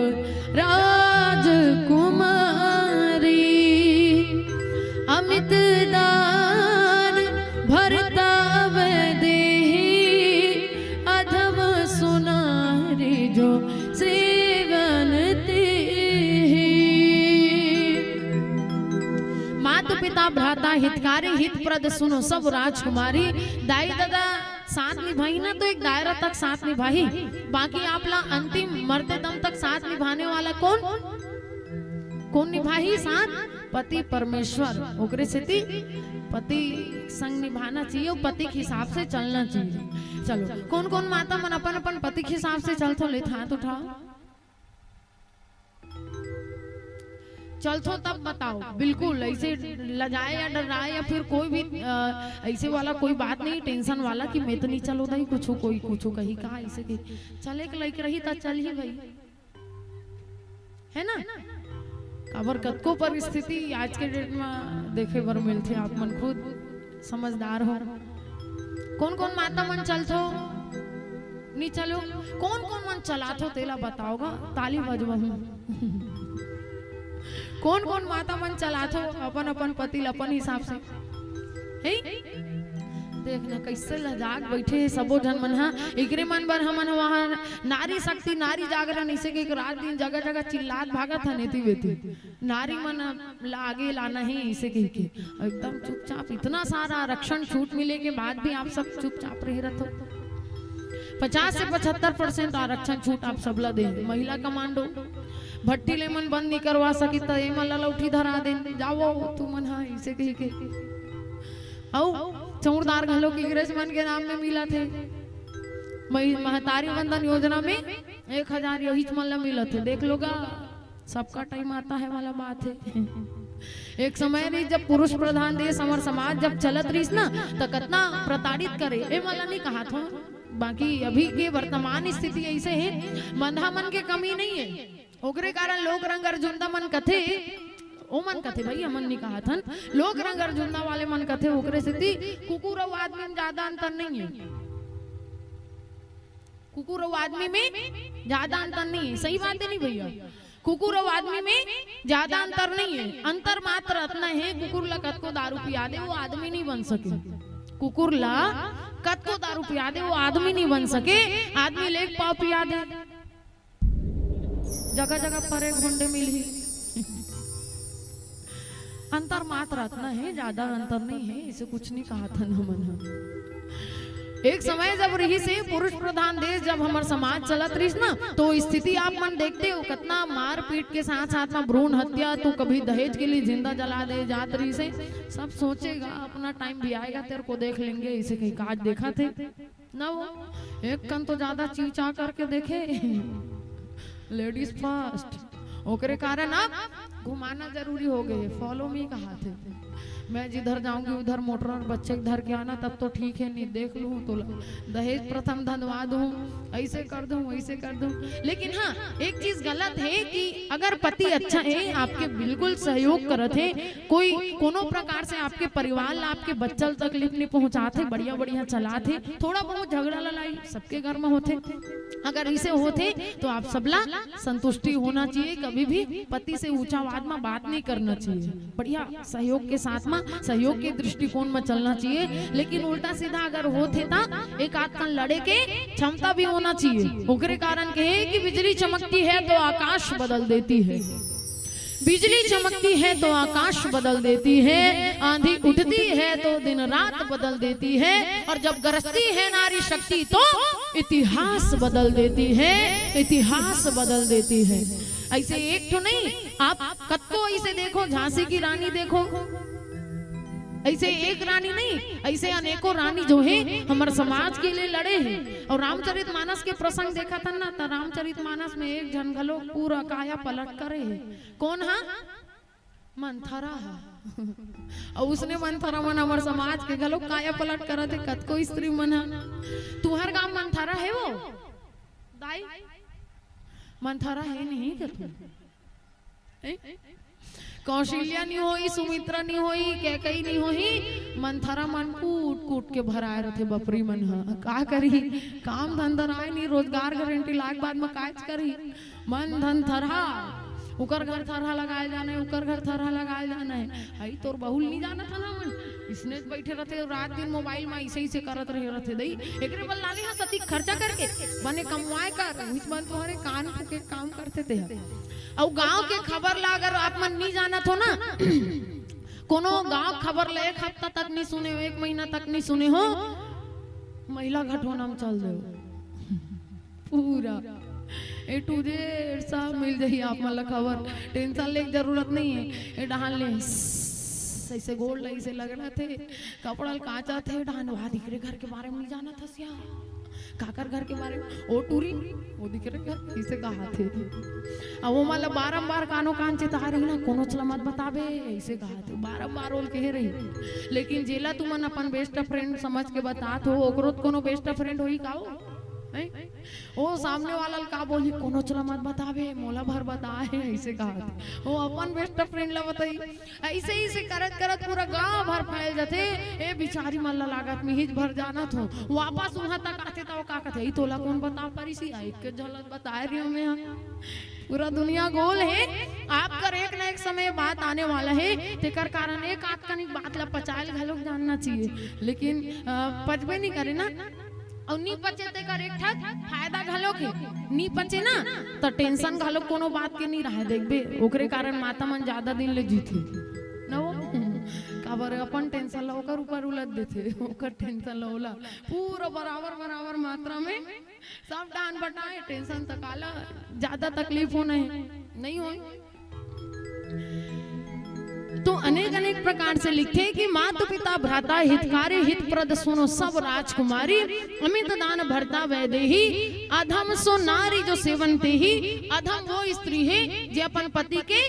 राजकुमारी, अमित दान भरता वैदेही, अधम सुनारी जो सेवन तेहि। मातु पिता भ्राता हितकारी, हितप्रद सुनो सब राजकुमारी। दाई ददा साथ निभाही ना, तो एक दायरा तक साथ निभाही, बाकी आप ला अंतिम मरते दम तक साथ निभाने वाला कौन, कौन निभाही साथ? पति परमेश्वर। ओकरे सेती पति संग निभाना चाहिए और पति के हिसाब से चलना चाहिए। चलो, कौन कौन माता मन अपन अपन पति के हिसाब से चलथो, ले हाथ उठाओ। चलथो तब बताओ, बिल्कुल ऐसे लजाए या डराए या फिर कोई भी अ, ऐसे वाला कोई बात नहीं, टेंशन वाला कि मैं तो नहीं चलो दाई, कुछ कोई कुछ कही कहा ऐसे कि चले के लायक रही त चल ही भाई, है ना? काबर कतको परिस्थिति आज के डेट में देखे बर मिलथे, आप मन खुद समझदार हो। कौन कौन माता मन चलथो, नी चलो, कौन कौन मन चलाथो तेला बताओ गा, ताली बजवाहूं। कौन कौन माता मन चलाथो अपन अपन पति ल अपन हिसाब से, हे? देख ना कैसे लजाक बैठे हे सबो झन मन हा। एकरे मन बर हमन वहां नारी शक्ति, नारी जागरण इसे के रात दिन जगह जगह चिल्लात भागत हन एती बेती। नारी मन ला आगे लाना हे इसे कह के एकदम चुपचाप, इतना सारा आरक्षण छूट मिले के बाद भी आप सब चुपचाप रह रहत हो। पचास से पचहत्तर परसेंट आरक्षण छूट आप सबला दे। महिला कमांडो, भट्टी ले मन बंद नहीं करवा सकी त एमन ला लौठी धरा दे, जाओ तू मन हा इसे कह के। अउ चौरदार घलो कांग्रेस मन के नाम में मिला थे। महि-, महतारी वंदन योजना में एक हजार यहीच मन ला मिला थे, देख लोगा। सबका टाइम आता है वाला बात है। एक समय रही जब पुरुष प्रधान देश हमर समाज जब चलत रहीस ना, त कतना प्रताड़ित करे, ए वाला नहीं कहा था। बाकी अभी के वर्तमान स्थिति ऐसे है, मंदहा मन के कमी नहीं है। ओकरे कारण लोक रंग अर्जुंदा मन कथे, ओ मन कथे भाई, हमन नहीं कहा थन, लोक रंग अर्जुंदा वाले मन कथे, ओकरे सेती कुकुर अउ आदमी में ज्यादा अंतर नहीं है। कुकुर अउ आदमी में ज्यादा अंतर नहीं है, सही बात है नहीं भैया? कुकुर अउ आदमी में ज्यादा अंतर नहीं है। अंतर मात्र अतना है, कुकुर ला कतको दारू पिया दे, वो आदमी नहीं बन सके। कुकुर ला कतको दारू पिया दे, वो आदमी नहीं बन सके। आदमी ले एक पाव पिया दे, जगह जगह परे घोंडे मिलही। अंतर मात्र अतना है, ज्यादा अंतर नहीं है, इसे कुछ नहीं कहा था हमन ह। एक समय जब रहीस हे पुरुष प्रधान देश, जब हमर समाज चलत रहीस ना, तो स्थिति आप मन देखते हो, कितना मारपीट के साथ साथ में भ्रूण हत्या, तो कभी दहेज के लिए जिंदा जला दे जात रहीस हे। सब सोचेगा, अपना टाइम भी आएगा, तेरे को देख लेंगे, इसे कहीं काज देखा थे ना वो। एक कन तो ज्यादा चीचा करके देखे, लेडीज फर्स्ट। ओकरे कारण अब घुमाना जरूरी हो गए, फॉलो मी कहा थे। मैं जिधर जाऊंगी उधर मोटर और बच्चे के धर के आना, तब तो ठीक है, नहीं देख लूँ तो ल-, दहेज प्रथम धनवा दूँ, ऐसे कर दूँ, वैसे कर दूँ। लेकिन हाँ, एक चीज गलत है कि अगर पति अच्छा है, आपके बिल्कुल सहयोग करत है, कोई कोनो प्रकार से आपके परिवार ला, आपके बच्चा ला तकलीफ नहीं पहुंचात है, बढ़िया बढ़िया चलात है, थोड़ा बहुत झगड़ा लड़ाई सबके घर में होथे, अगर इसे होथे तो आप सबला संतुष्टि होना चाहिए। कभी भी पति से ऊंचा आवाज में बात नहीं करना चाहिए, बढ़िया सहयोग के साथ में, सहयोग के दृष्टिकोण में चलना चाहिए। लेकिन उल्टा सीधा अगर होथे ता एक आध कन लड़े के क्षमता भी होना चाहिए। ओकरे कारण कहे कि बिजली चमकती है तो आकाश बदल देती है, बिजली चमकती है तो आकाश बदल देती है, आंधी उठती है तो दिन रात बदल देती है, और जब गरजती है नारी शक्ति तो इतिहास बदल देती है, इतिहास बदल देती है। ऐसे एक ठो नहीं, आप कतको ऐसे देखो, झांसी की रानी देखो, ऐसे एक रानी नहीं, ऐसे अनेकों रानी जो है हमर समाज के लिए लड़े हैं। और रामचरित मानस के प्रसंग देखा था ना, तो रामचरित मानस में एक झन घलो पूरा काया पलट करे है। कौन हा? मंथरा हा। और उसने मंथरा मन हमर समाज के घलो काया पलट करत है, कतको स्त्री मन हा। तुहर गांव मंथरा है वो? दाई? मंथरा है नहीं क्या तू? हैं? कौशल्या नी होही, सुमित्रा नी होही, कैकई नी होही, मंथरा मन कूट कूट के भराए रथे बपरी मन ह। का करही, काम धंधा राय नी, रोजगार गारंटी लाग बाद म कायच करही। मन धन थरहा, उकर घर थरहा लगाए जाना हे, उकर घर थरहा लगाए जाना हे। हई तोर बहू ल नी जानत हन हमन, इसने बइठे रथे, रात दिन मोबाइल म अइसे अइसे करत रहे रथे दई। एकरे बर लाने ह सती खर्चा करके बने कमवाए कर, उहिच मन तोहरे कान फूके काम करथे ते ह। अउ गांव के खबर ला अगर आप मन नी जानत हो ना, कोनो गांव खबर ला एक हफ्ता तक नी सुने हो, एक महीना तक नी सुने हो, महिला घटोना म चल देव। पूरा A to Z सब मिल जाही आप मन ला खबर, टेंशन ले के जरूरत नहीं है। ए डहान ले अइसे गोड़ ला अइसे लगड़ाथे, कपड़ा ल कांचाथे, डहान वाह दिकरे घर के बारे म नी जानत हस या, काकर घर के बारे म, ओ टूरी, ओ दिकरे घर, अइसे कहाथे। अब ओमा ला बारंबार कानो कान चेता रही ना, कोनोच ला मत बताबे, अइसे कहाथे, बारंबार ओला कहे रही। लेकिन जेला तुमन अपन best friend समझ के बतात हो, ओकरो त कोनो best friend होही का ओ? हैं? ओ सामने वाला ल का बोलही, कोनोच ला मत बताबे, मोला भर बताए, अइसे कहाथे। ओ अपन best friend ला बताही। अइसे, अइसे करत, करत पूरा गांव भर फैल जाथे। ए बिचारी मन ला लागत मिहिच भर जानत हो। वापस उहां तक आथे त ओ का कथे, "ई तोला कोन बता परिस या? एक के झलक बताए रहे हो मैं हा।" पूरा दुनिया गोल हे। आप कर एक ना एक समय बात आने वाला हे, तेकर कारण एक आध कनिक बात ला पचाए ल घलोक जानना चाहिए। लेकिन, अ, पचबे नी करे ना। अउ नी पचे तेकर एक ठक फायदा घलोक हे, नी पचे ना त टेंशन घलोक कोनो बात के नी राहय। देखबे ओकरे कारण माता मन जादा दिन ले जीथे न वो। काबर अपन टेंशन ला ओकर ऊपर उलद देथे, ओकर टेंशन ला ओला पूरा बराबर बराबर मात्रा में सब डान बटाए। टेंशन त काला जादा तकलीफ होना हे, नहीं होय। तो अनेक अनेक प्रकार से लिखथे कि मातु पिता भ्राता हितकारी हितप्रद सुनो सब राजकुमारी, अमित दान भरता वैदेही, अधम सो नारी जो सेवन तेही। अधम वो स्त्री हे जे अपन पति के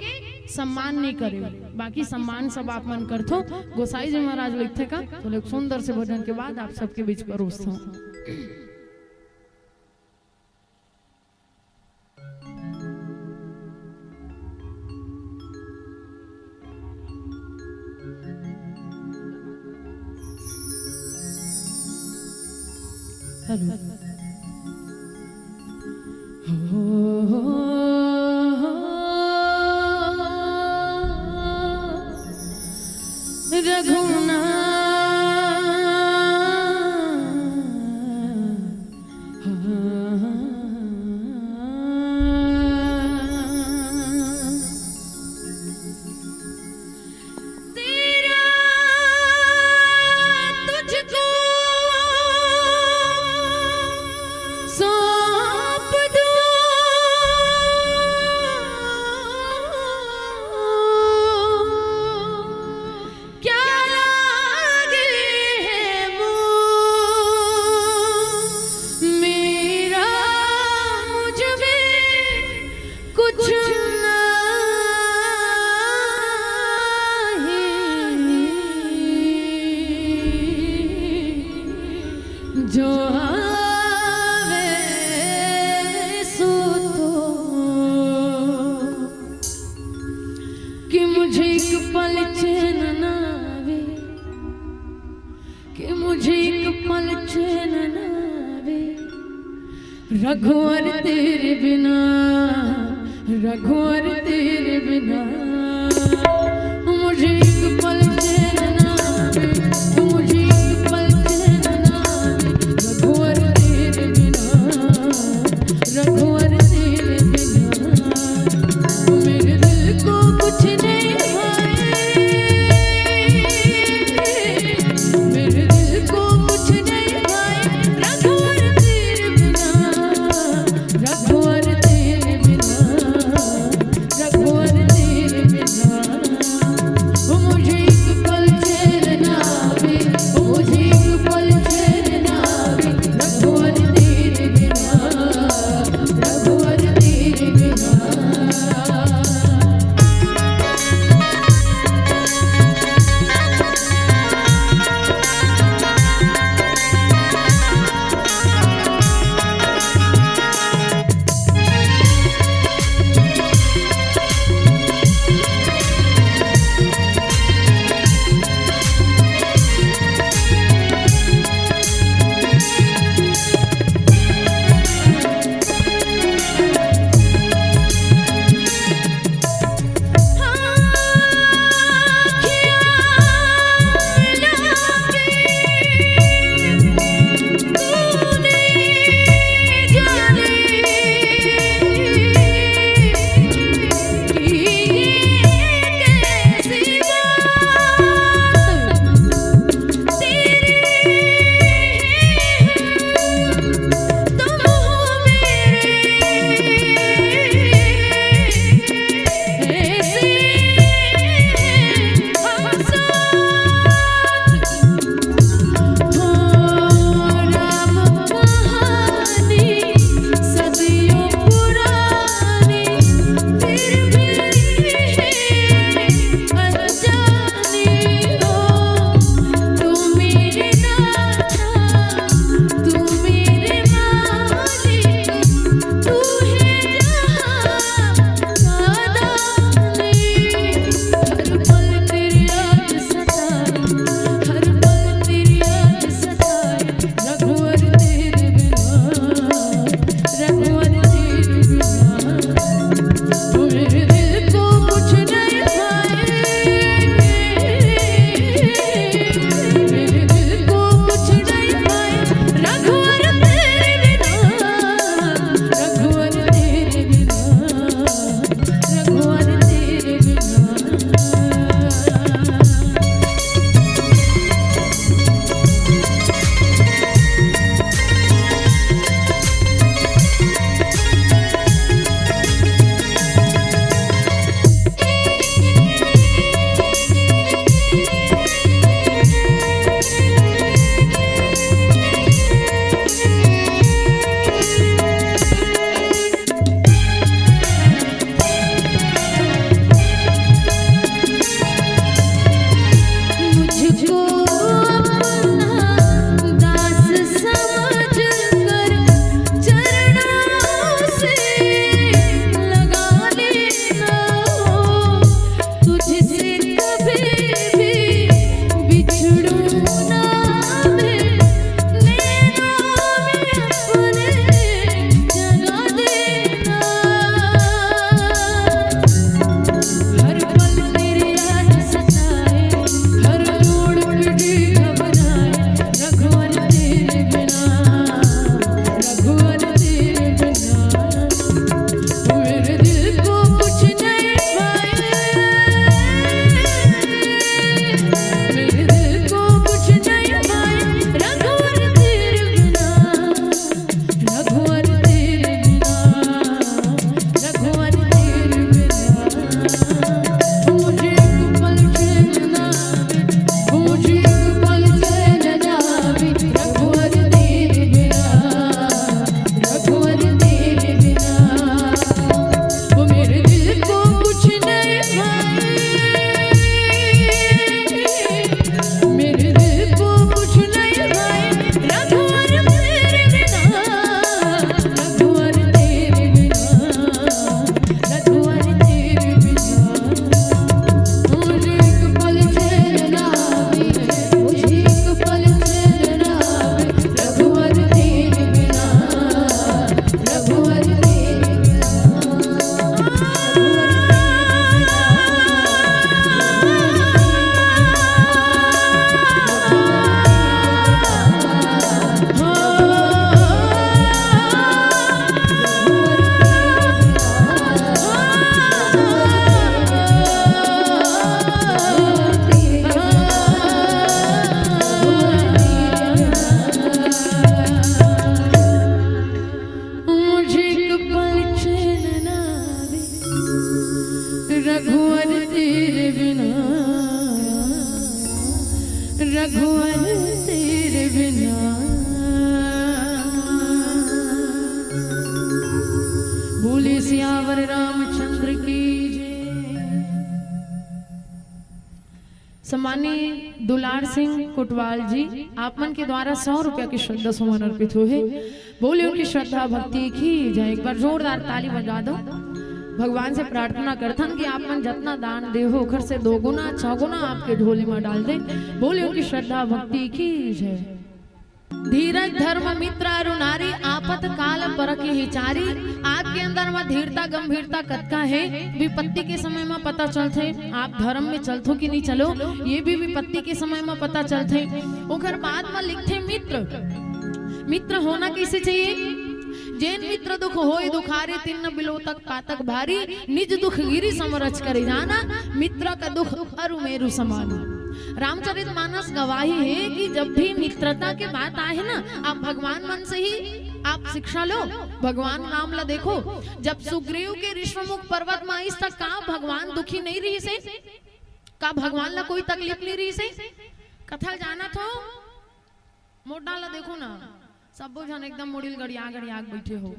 सम्मान नहीं करे। बाकी सम्मान सब आप मन करथो। गोसाई जी महाराज लिखथे का, तो एक सुंदर से भजन के बाद आप सबके बीच परोसथो। हेलो। हो, रघुनाथ। तेरा तुझको सौंप दूं। क्या लागे है मोह मेरा मुझ में कुछ नहीं, जो आवे सो तो। कि मुझे एक पल चैन ना आवे, कि मुझे एक पल चैन ना आवे, रघुवर तेरे बिना, रघुवर तेरे बिना। मुझे एक पल चैन ना आवे, मुझे एक पल चैन ना आवे, रघुवर तेरे बिना, रघुवर तेरे बिना। मेरे दिल को कुछ नहीं भाए, मेरे दिल को कुछ नहीं भाए, रघुवर तेरे बिना, रघुवर तेरे बिना, रघुवर तेरे रामचंद्र की जय। सम्माननीय दुलार सिंह कोटवाल जी, आप मन के द्वारा सौ रुपया के श्रद्धा सुमन अर्पित हुए। बोले उनकी श्रद्धा भक्ति की जय। एक बार जोरदार ताली बजा दो। भगवान से प्रार्थना करथन कि आप मन जतना दान दे हो, ओखर से दो गुना, छह गुना आपके झोली में डाल दे। बोले उनकी श्रद्धा भक्ति की जय। धीरज धर्म मित्र अरु नारी, आपत काल परखिहि चारी। आपके अंदर में धीरता गंभीरता कतका हे, विपत्ति के समय में पता चलथे। आप धर्म में चलथो कि नहीं चलो, ये भी विपत्ति के समय में पता चलथे। ओकर बाद में लिखथे मित्र, मित्र होना कैसे चाहिए? जेन मित्र दुख होय दुखारी, तिन्न बिलो तक पातक भारी। निज दुख गिरि समरच करि जाना, मित्र का दुख अरु मेरु समान। रामचरित मानस गवाही है कि जब भी मित्रता के बात आए ना, आप भगवान मन से ही आप शिक्षा लो, भगवान राम ला देखो। जब सुग्रीव के ऋषमुख पर्वत में आइस तक का भगवान दुखी नहीं रहिस हे? का भगवान ला कोई तकलीफ नहीं रहिस हे? कथा जानत हो? मोटा ला देखो ना, सब्बो झन एकदम मुड़ी ल गड़िया गड़िया के बैठे हो।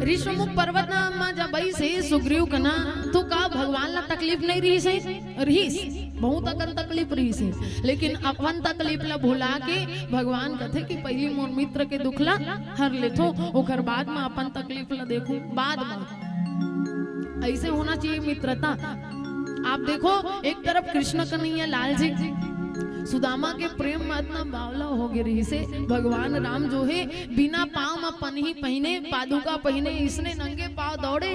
ऋषमुख पर्वत म जब आइस हे सुग्रीव कना, तो का भगवान ला तकलीफ नहीं रहिस हे? रहिस, बहुत अकन तकलीफ रहिस हे, लेकिन अपन तकलीफ ला भुला के भगवान कथे कि पहली मोर मित्र के दुख ला हर लेथो, ओकर बाद म अपन तकलीफ ला देखो, बाद म। ऐसे होना चाहिए मित्रता। आप देखो, एक तरफ कृष्ण कन्हैया लाल जी सुदामा के प्रेम में इतना बावला हो गए रहिस हे, भगवान राम जो है बिना पाँव में पनही पहिने, पादुका पहिने, इसने नंगे पाँव दौड़े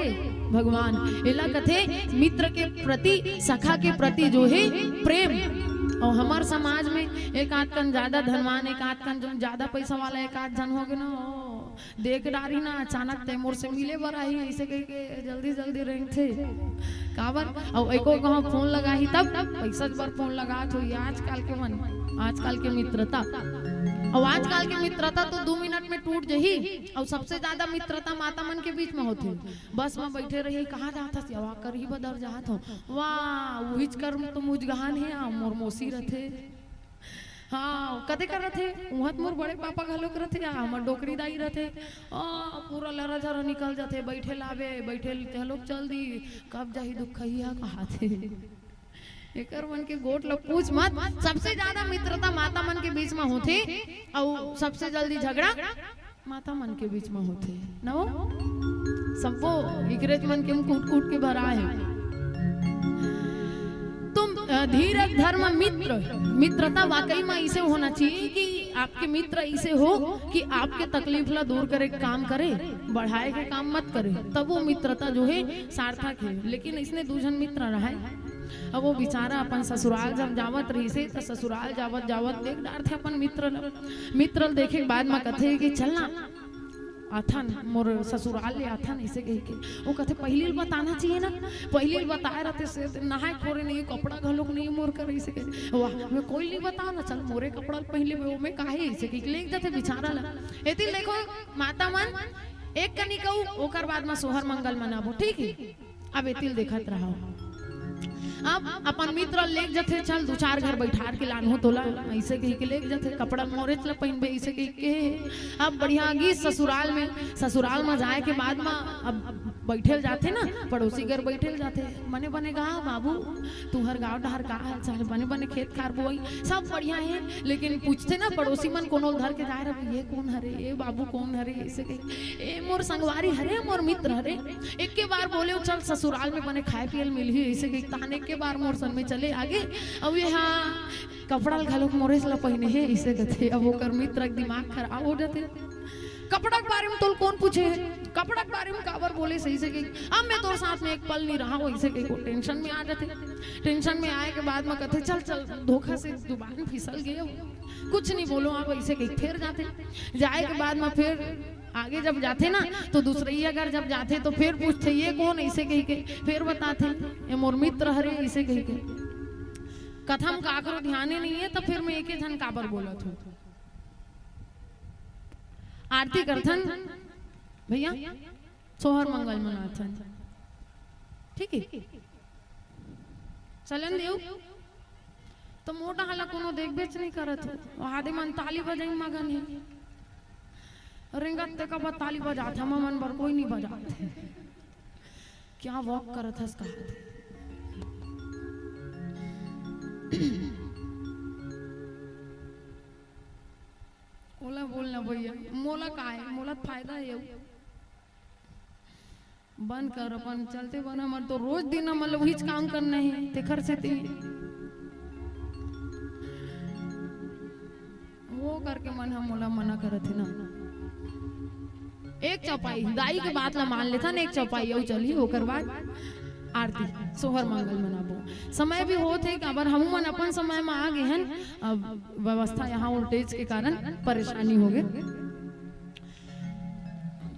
भगवान। एला कथे मित्र के प्रति, सखा के प्रति जो है प्रेम। और हमार समाज में एक आध कन ज्यादा धनवान, एक आध कन जो ज्यादा पैसा वाला, एक आध झन हो गए ना, ओ, देख डारी ना अचानक, ते मोर से मिले बर आही, ऐसे कह के जल्दी जल्दी रेंगथे। काबर? अउ एको गाँव फोन लगाही तब पैसा बर फोन लगात होही। आजकल के मन, आजकल के मित्रता। अउ आजकल के मित्रता तो दू मिनट में टूट जही। अउ सबसे ज्यादा मित्रता माता मन के बीच में होथे। बस में बैठे रही, कहाँ जात हस? या वाह, करही बदर जात हो। वाह, उहिच कर तो मुजगहान हे, आ, मोर मौसी रथे। हाँ, कते कर रथे? उहाँ त मोर बड़े पापा घलोक रथे, आ, हमर डोकरी दाई रथे। आ, पूरा लरा झरा निकल जाथे, बैठे लावे, बैठे ल-, चलो चल दी, कब जाही दुखहिया कहाथे। एकर मन के गोठ ल पूछ मत। सबसे ज्यादा मित्रता माता मन के बीच में होथे, अउ सबसे जल्दी झगड़ा माता मन के बीच में होथे, न हो? सब्बो इकरेज मन के कूट कूट के भरा है। तुम, अ, धीरज धर्म मित्र, मित्रता वाकई में ऐसे होना चाहिए कि आपके मित्र ऐसे हो कि आपके तकलीफ ला दूर करे के काम करे, बढ़ाए के काम मत करे, तब वो मित्रता जो है सार्थक है। लेकिन इसने दू झन मित्र रहे, अब वो बेचारा अपन ससुराल जब जावत रहिस हे, त ससुराल जावत जावत देख डारथे अपन मित्र ल। मित्र ल देखे के बाद म कथे कि चल ना, आथन, मोर ससुराल ले आथन, ऐसे कह के। वो कथे, "पहिली ल बताना चाहिए ना, पहिली ल बताए रहते से नहाए खोरे नहीं, कपड़ा घलोक नहीं मोर कर," ऐसे कह। वाह, मैं कोई नहीं बताओ ना, चल मोरे कपड़ा ल पहिन ले, वो में काहे, ऐसे कह के लेके जाथे बेचारा ला। एती देखो, माता मन एक कनी कहू, ओकर बाद म सोहर मंगल मनाबो, ठीक है? अब एती ल देखत रहो। अब अपन मित्र लेग जथे, "चल दू चार घर बैठार के लानहूं तोला," ऐसे कहि के लेग जथे, "कपड़ा मोरेच ल पहिनबे," ऐसे कहि के। अब बढ़िया गिस ससुराल में, ससुराल में जाए के बाद म अब बैठे ल जाथे ना, पड़ोसी घर बैठे ल जाथे, "बने बने गा बाबू, तुहर गांव डहर का हाल चाल, बने बने खेत खार बोई, सब बढ़िया हे।" लेकिन पूछथे ना पड़ोसी मन कोनो ल धर के जाए रहे, "ये कौन हरे, ये बाबू कौन हरे?" ऐसे कहि, "ए मोर संगवारी हरे, मोर मित्र हरे।" एके बार बोले, "चल ससुराल में बने खाए पिए ल मिलही," ऐसे कहि तान एके बार मोर संग में चले आगे। अब ये हाँ, कपड़ा ल घलोक मोरेच ल पहिने हे, ऐसे कथे। अब ओकर मित्र के दिमाग खराब हो जाथे। "कपड़ा के बारे में तोल कौन पूछे हे? कपड़ा के बारे में काबर बोले?" सही से कहि, "अब मैं तोर साथ में एक पल नहीं रहा," ऐसे कहि को टेंशन में आ जाथे। टेंशन में आए के बाद में कथे, "चल चल, धोखा से जुबान फिसल गए, कुछ नहीं बोलो आप," ऐसे कहि फिर जाथे। जाए के बाद में फिर आगे जब जाथे ना, तो दूसरइया घर जब जाथे, तो फिर पूछथे, "ये कौन?" ऐसे कहि के फिर बताथे, "ये मोर मित्र हरे," ऐसे कहि के। कथा म काकरो ध्याने नहीं है, तो फिर मैं एके झन काबर बोलत हूँ। आरती करथन भैया, सोहर मंगल मनाथन, ठीक है? चलन देव, तो मोटा हाला कोनो देखबेच नहीं करत हो, वो आदे मन ताली बजाई मगन है। रेंगत ते का बर ताली बजात हे, हमन बर कोई नहीं बजात हे। क्या वॉक करत हस कहा? ओला बोलना भैया, मोला का हे, मोला फायदा हे। बंद कर, अपन चलते बन, हमर तो रोज दिन हमन ल उहीच काम करना हे, तेखर सेती वो करके मन ह मोला मना करत हे ना। एक चौपाई, दाई के बात ला मान लेथन, एक चौपाई अउ चलही, ओकर बाद आरती, सोहर मंगल मनाबो। समय भी होत हे, काबर हमू मन अपन समय म आ गे हन, अब व्यवस्था यहाँ वोल्टेज के कारण परेशानी हो गे।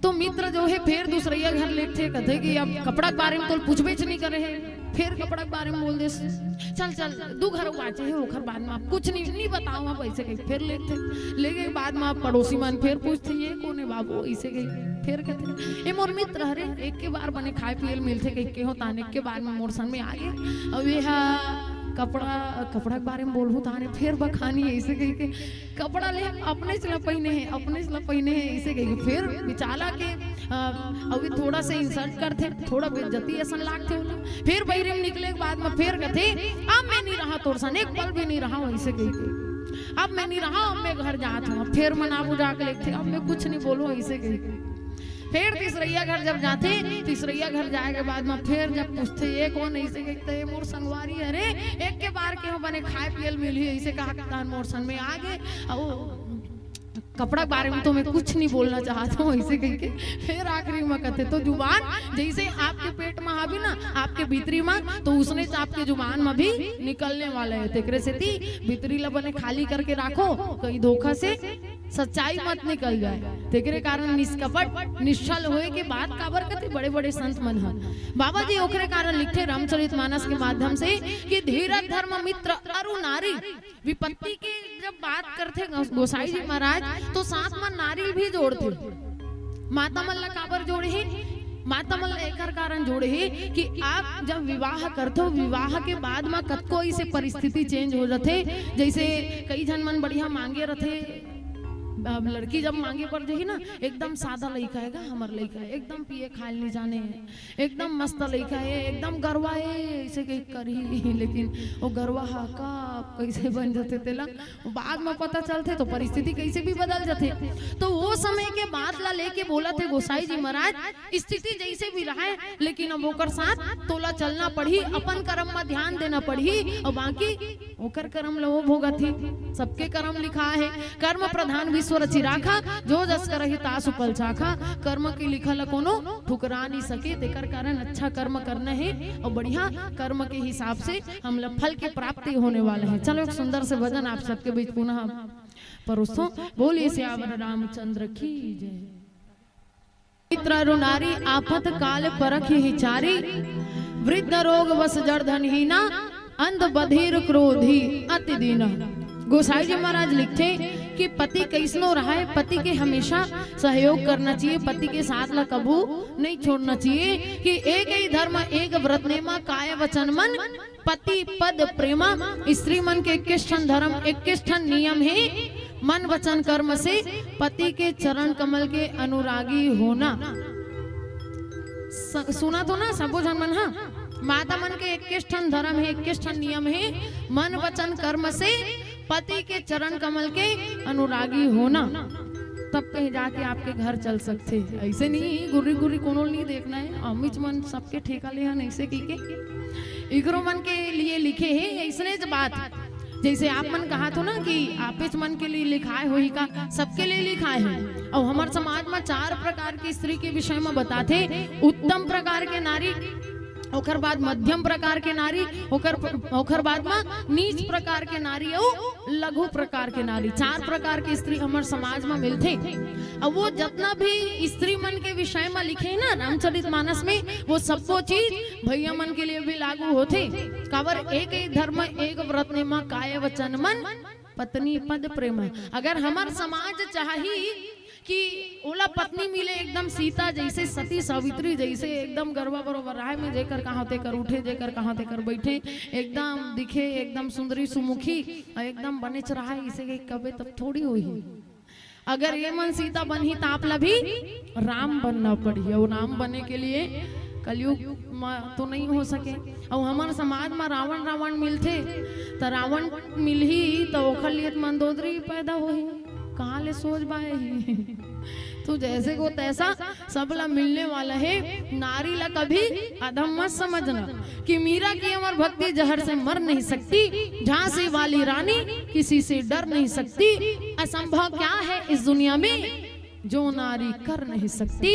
तो मित्र जो हे फेर दूसरइया घर लेगथे, कथे कि अब कपड़ा के बारे में तो पूछबेच नहीं करे हे, फेर कपड़ा के बारे में बोल देस। चल चल, दू घर बाचे हे, ओखर बाद में आप कुछ नहीं नहीं बताओ, आप ऐसे कही फेर लेगथे। लेगे के बाद में आप पड़ोसी मन फेर पूछथे, "ये कोन हे बाबू?" ऐसे कही फेर कथे, "ये मोर मित्र हरे, एक के बार बने खाए पिए ल मिलथे," कहि के हो ताने के बार में मोर संग में आ गे। अब ये हा कपड़ा, कपड़ा के बारे में बोलहूँ ताने फेर बखानी, ऐसे कहि के कपड़ा ले अपने च ला पहिने हे, अपने च ला पहिने हे, ऐसे कहि के फेर बिचाला के, अ, अउ ये थोड़ा से इंसल्ट करथे, थोड़ा बेइज्जती असन लागथे ओला। फेर बहिरे में निकले के बाद में फेर कथे, "अब मैं नहीं रहा तोर सन, एक पल भी नहीं रहा हूँ," ऐसे कहि के, "अब मैं नहीं रहा, अब मैं घर जात हूँ।" फेर मनाबू जाके लेगथे, "अब मैं कुछ नहीं बोलूँ," ऐसे कहि के। फेर तीसरइया घर जब जाथे, तीसरइया घर जाए के बाद में फेर जब पूछथे, "ये कोन?" ऐसे कहि के, "ये मोर संगवारी हरे, एक के बार के हो बने खाए पिए ल मिलही," ऐसे कहा के तान मोर सन में आ गे। अउ कपड़ा के बारे में तो मैं कुछ नहीं बोलना चाहत हूँ, ऐसे कहि के फेर आखिरी में कथे, तो जुबान जैसे आपके पेट में हावी ना, आपके भीतरी में, तो उसने से आपके जुबान में भी निकलने वाला हे। तेकरे सेती भीतरी ला बने खाली करके राखो, कहीं धोखा से सच्चाई मत निकल जाए। तेकरे कारण निष्कपट, निश्छल होए के बात काबर कथे बड़े-बड़े संत मन ह। बाबा जी ओकरे कारण लिखथे रामचरित मानस के माध्यम से कि धीरज, धर्म, मित्र, अरु नारी, विपत्ति के जब बात करथे गो-, गोसाई जी महाराज, तो साथ म नारी भी जोड़थे। माता मन ला काबर जोड़े हे? माता मन ला एकर कारण जोड़े हे कि आप जब विवाह करथो, विवाह के बाद म कतको ऐसे परिस्थिति चेंज हो जाथे। जैसे कई झन मन बढ़िया मांगे रथे, अब लड़की जब मांगे बर जही ना, एकदम सादा लइका हे गा, हमर लइका हे, एकदम पिए खाए ल नहीं जाने, एकदम मस्त लइका हे, एकदम गरवा हे, ऐसे कहि करही, लेकिन वो गरवा हा का कैसे बन जाथे तेला बाद में पता चलथे, तो परिस्थिति कैसे भी बदल जाथे। तो वो समय के बात ला लेके बोलथे गोसाई जी महाराज, स्थिति जैसे भी रहे, लेकिन अब ओकर साथ तोला चलना पड़ही, अपन कर्म में ध्यान देना पड़ही, और बाकी ओकर कर्म ल वो भोगत हे। सबके कर्म लिखा हे, कर्म प्रधान विश्व रचि राखा, जो जस करही तासु फल चाखा। कर्म के लिखा ल कोनो ठुकरा नहीं सके, तेकर कारण अच्छा कर्म करना हे और बढ़िया कर्म के हिसाब से हमला फल के प्राप्ति होने वाला हे। चलो एक सुंदर से भजन आप सबके बीच पुनः परोसो। बोलिए सियावर रामचंद्र की जय। मित्र अरु नारी आफत काल परखिहि चारी, वृद्ध रोग वस जड़ धनहीना, अंध बधिर क्रोधी अति दीना। गोसाई जी महाराज लिखथे कि पति कइसनो रहय, पति के हमेशा सहयोग करना चाहिए, पति के साथ ला कभू नहीं छोड़ना चाहिए। कि एक ही धर्म एक व्रत नेमा, काय वचन मन पति पद प्रेमा। स्त्री मन के इक्कीस ठन धर्म, इक्कीस ठन नियम हे, मन वचन कर्म से पति के चरण कमल के अनुरागी होना। स-, सुनत हो ना सबो झन मन, हाँ, माता मन के इक्कीस ठन धर्म हे, इक्कीस ठन नियम हे, मन वचन कर्म से पति के चरण कमल के अनुरागी होना, तब कहीं जाके आपके घर चल सकथे। ऐसे नहीं गुर्री गुर्री कोनो नहीं देखना है, अमीच मन सबके ठेका ले हन ऐसे की के इकरो मन के लिए लिखे हे ऐसने ज बात। जैसे आप मन कहा थो ना कि आपेच मन के लिए लिखाए होही का, सबके लिए लिखाए हे। और हमार समाज में चार प्रकार की स्त्री के विषय में बताथे। उत्तम प्रकार के नारी, ओकर बाद मध्यम प्रकार के नारी, ओकर, ओकर बाद में नीच प्रकार के नारी अउ लघु प्रकार के नारी। चार प्रकार के स्त्री हमर समाज में मिलथे। अब वो जतना भी स्त्री मन के विषय में लिखे ना रामचरित मानस में, वो सबको चीज भैया मन के लिए भी लागू होथे। काबर एक ही धर्म एक व्रत नेमा, काय वचन मन पत्नी पद प्रेम। अगर हमर समाज चाही कि ओला पत्नी मिले एकदम सीता जैसे, सती सावित्री जैसे, एकदम गरवा बरोबर राय में जेकर कहाँ तेकर उठे, जेकर कहाँ तेकर बैठे, एकदम दिखे एकदम सुंदरी सुमुखी, और एकदम बनेच रहा, इसे कबे तब थोड़ी होही। अगर ये मन सीता बनही त आप ला भी राम बनना पड़ही, अउ राम बने के लिए कलयुग म तो नहीं हो सके। अउ हमर समाज म रावण रावण मिलथे, त रावण मिलही त ओखर लिए त मंदोदरी पैदा होही। कहाँ ले सोच बाहे ही? तो जैसे को तैसा सब ला मिलने वाला है। नारी ला कभी अधम मत समझना कि मीरा की अमर भक्ति जहर से मर नहीं सकती, झांसी वाली रानी किसी से डर नहीं सकती। असंभव क्या है इस दुनिया में जो नारी कर नहीं सकती,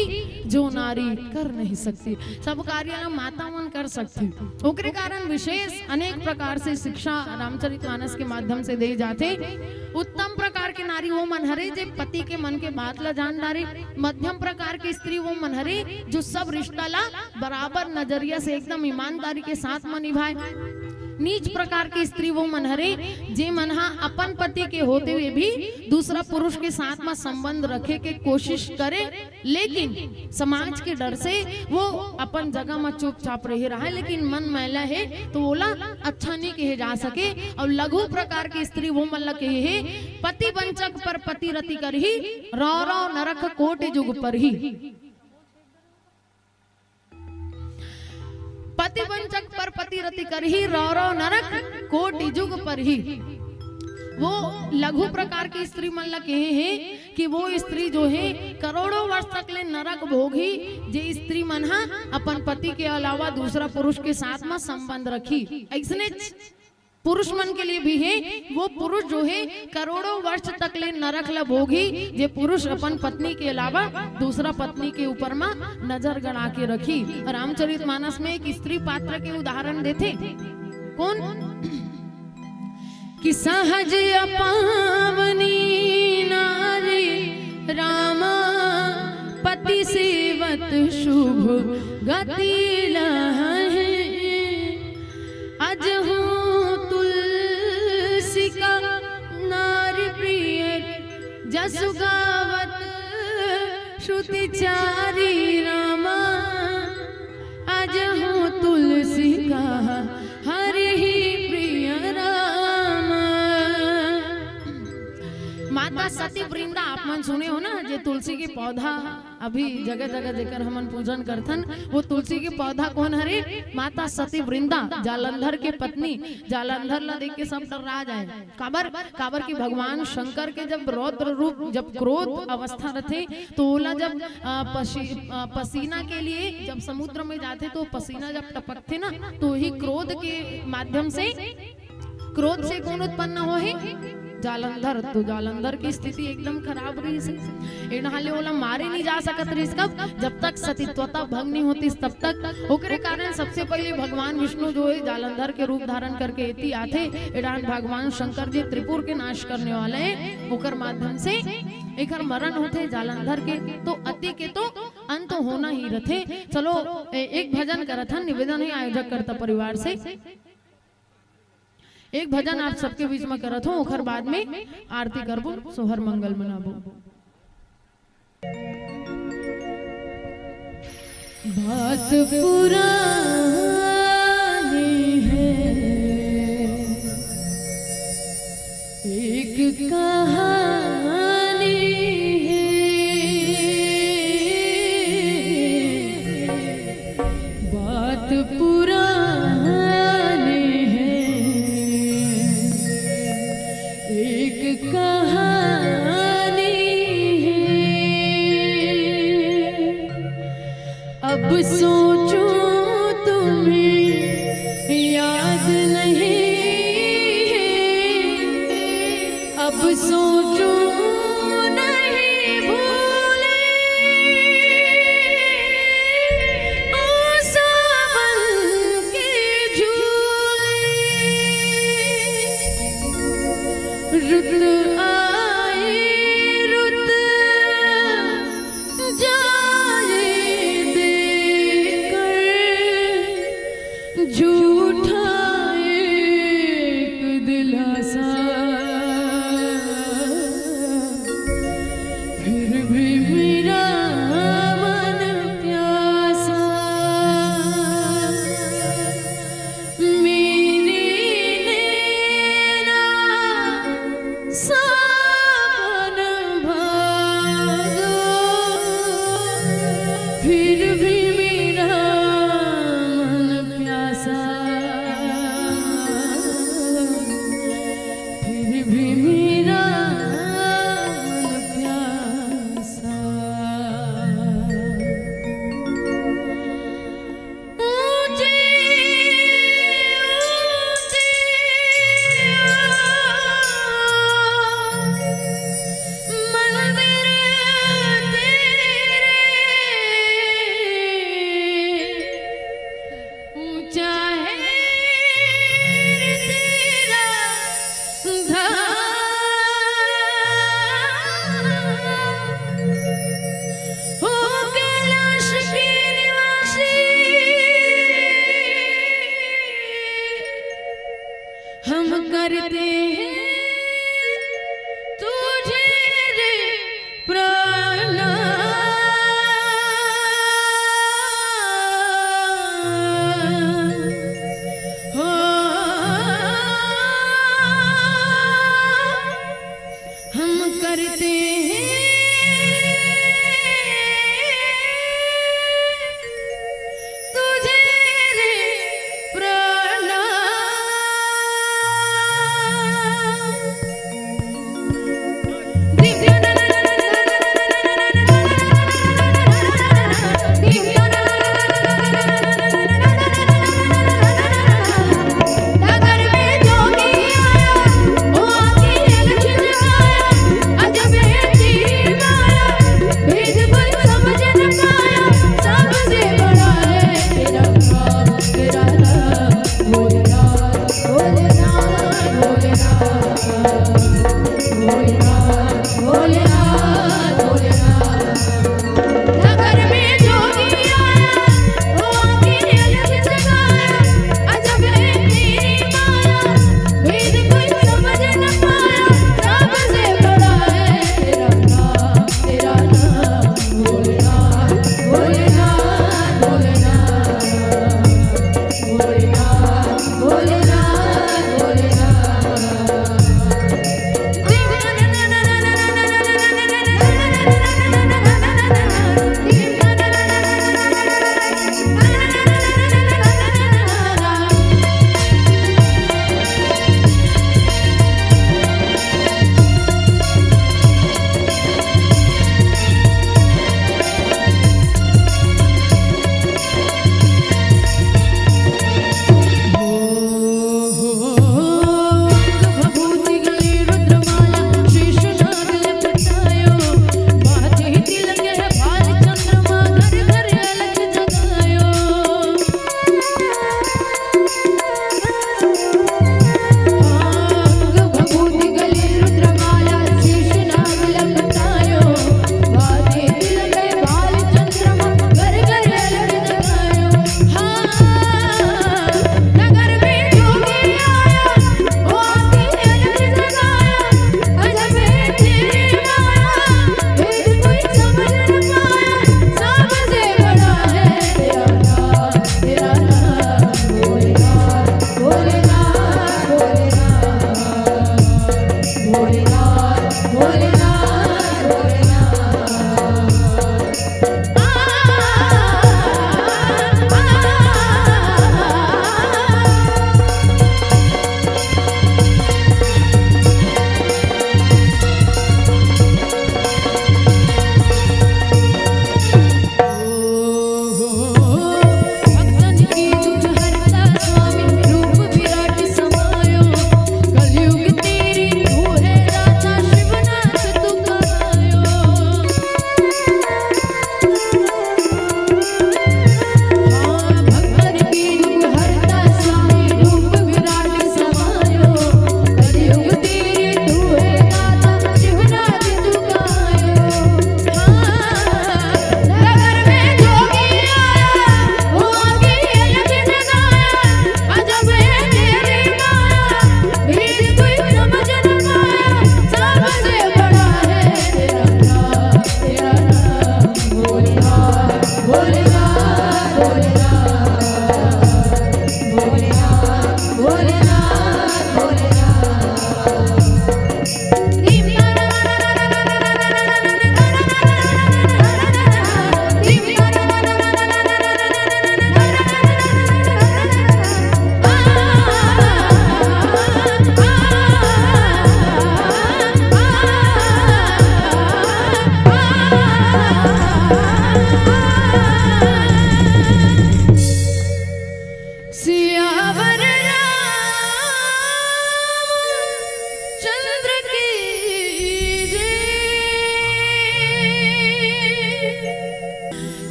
जो नारी कर नहीं सकती। सब कार्य ला माता मन कर सकती। ओकरे कारण विशेष अनेक प्रकार से शिक्षा रामचरितमानस के माध्यम से दे जाथे। उत्तम प्रकार के नारी वो मन हरे जे पति के मन के बात ला जान डारे। मध्यम प्रकार के स्त्री वो मन हरे जो सब रिश्ता ला बराबर नजरिया से एकदम ईमानदारी के साथ म निभाए। नीच प्रकार के स्त्री वो मन हरे जे मन हा अपन पति के होते हुए भी दूसरा पुरुष के साथ म संबंध रखे के कोशिश करे, लेकिन समाज के डर से वो अपन जगह म चुपचाप रहे रहा है, लेकिन मन मैला है तो ओला अच्छा नहीं कहे जा सके। और लघु प्रकार के स्त्री वो मन ला कहे है, पति वंचक पर पति रति करही, रौ रौ नरक कोटि जुग परही। पति वंचक पर पति रति करही, रौ रौ नरक कोटि जुग परही। वो लघु प्रकार के स्त्री मन ला कहे हे कि वो स्त्री जो है करोड़ों वर्ष तक ले नरक भोगही, जे स्त्री मन हा अपन पति के अलावा दूसरा पुरुष के साथ म संबंध रखही। ऐसने पुरुष मन के लिए भी है, वो पुरुष जो है करोड़ों वर्ष तक ले नरक ला भोगही, जे पुरुष अपन पत्नी के अलावा दूसरा पत्नी के ऊपर म नजर गड़ा के रखही। रामचरितमानस में एक स्त्री पात्र के उदाहरण देथे। कौन? कि सहज अपावनी नारी रामा, पति सेवत शुभ गति लहै। अजहूँ तुलसी का नारी प्रिय, जसु गावत श्रुति चारी रामा। अजहूँ तुलसी का हरिहि प्रिय रामा। माता सती वृंदा आप मन सुने हो ना, जे तुलसी के पौधा अभी जगह जगह जेकर हमन पूजन करथन, वो तुलसी के पौधा कौन हरे? माता सती वृंदा, जालंधर के पत्नी। जालंधर ला देख के सब डर्रा जाए। काबर? काबर कि भगवान शंकर के जब रौद्र रूप, जब क्रोध अवस्था रथे, तो ओला जब, अ, पसी-, अ, पसीना के लिए जब समुद्र में जाथे, तो पसीना जब टपकथे ना, तो ही क्रोध के माध्यम से, क्रोध से कौन उत्पन्न होहे? जालंधर। तो जालंधर की स्थिति एकदम खराब रहिस। एडहाले ओला मारे नहीं जा सकत रहिस। कब? जब तक सतीत्वता भंग नहीं होतिस, तब तक। ओकरे कारण सबसे पहले भगवान विष्णु जो है, जालंधर के रूप धारण करके एती आथे। एडान भगवान शंकर जी त्रिपुर के नाश करने वाले हैं, ओकर माध्यम से एकर मरण होथे जालंधर के। तो अति के तो अंत होना ही रथे। चलो, ए-, एक भजन करत हन, निवेदन है आयोजक कर्ता परिवार से, एक भजन आप सबके बीच में करत हो, ओखर बाद में आरती करबो, सोहर मंगल मनाबो। बात पुरानी है, एक कहानी है। बात पुरानी है, एक कहानी है। अब सोचूं फिर भी मेरा मन प्यासा, फिर भी मेरा मन प्यासा। ऊंचे, ऊंचे मंदिर तेरे,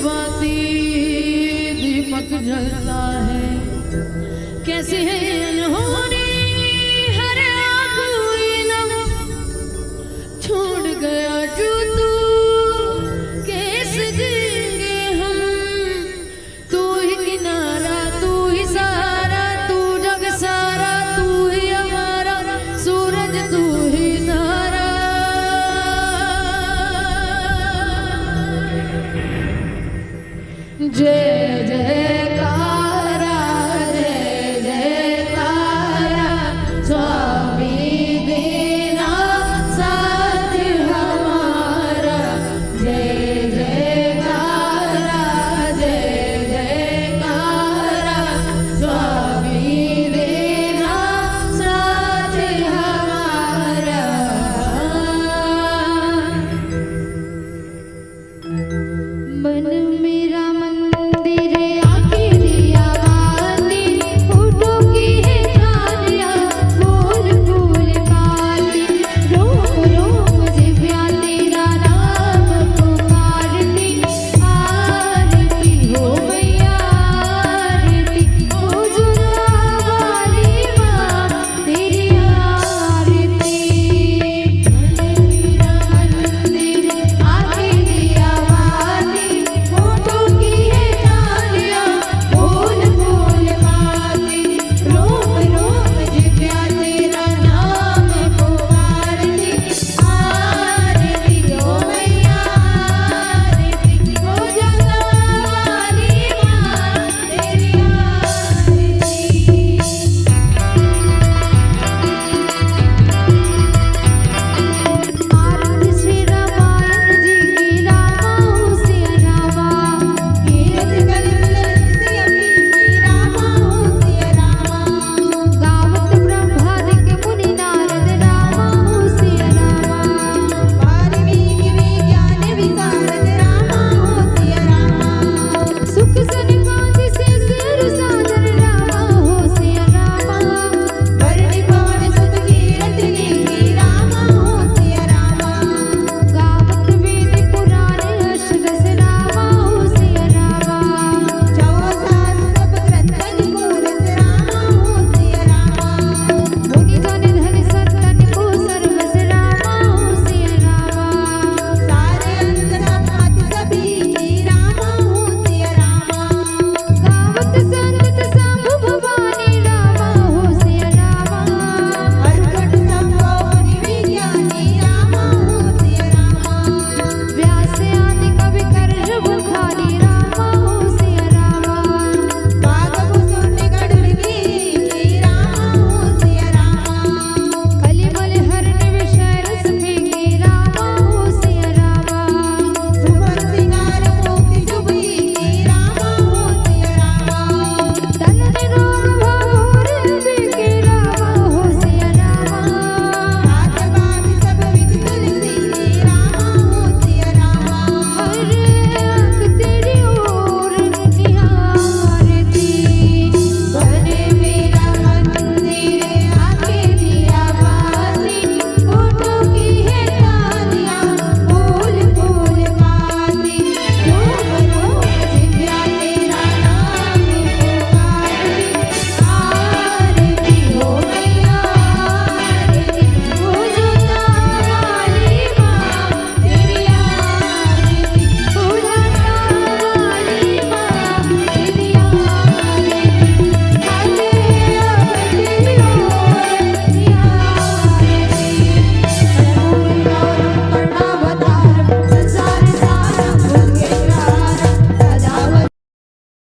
बाती दीपक जलता है, कैसी है ये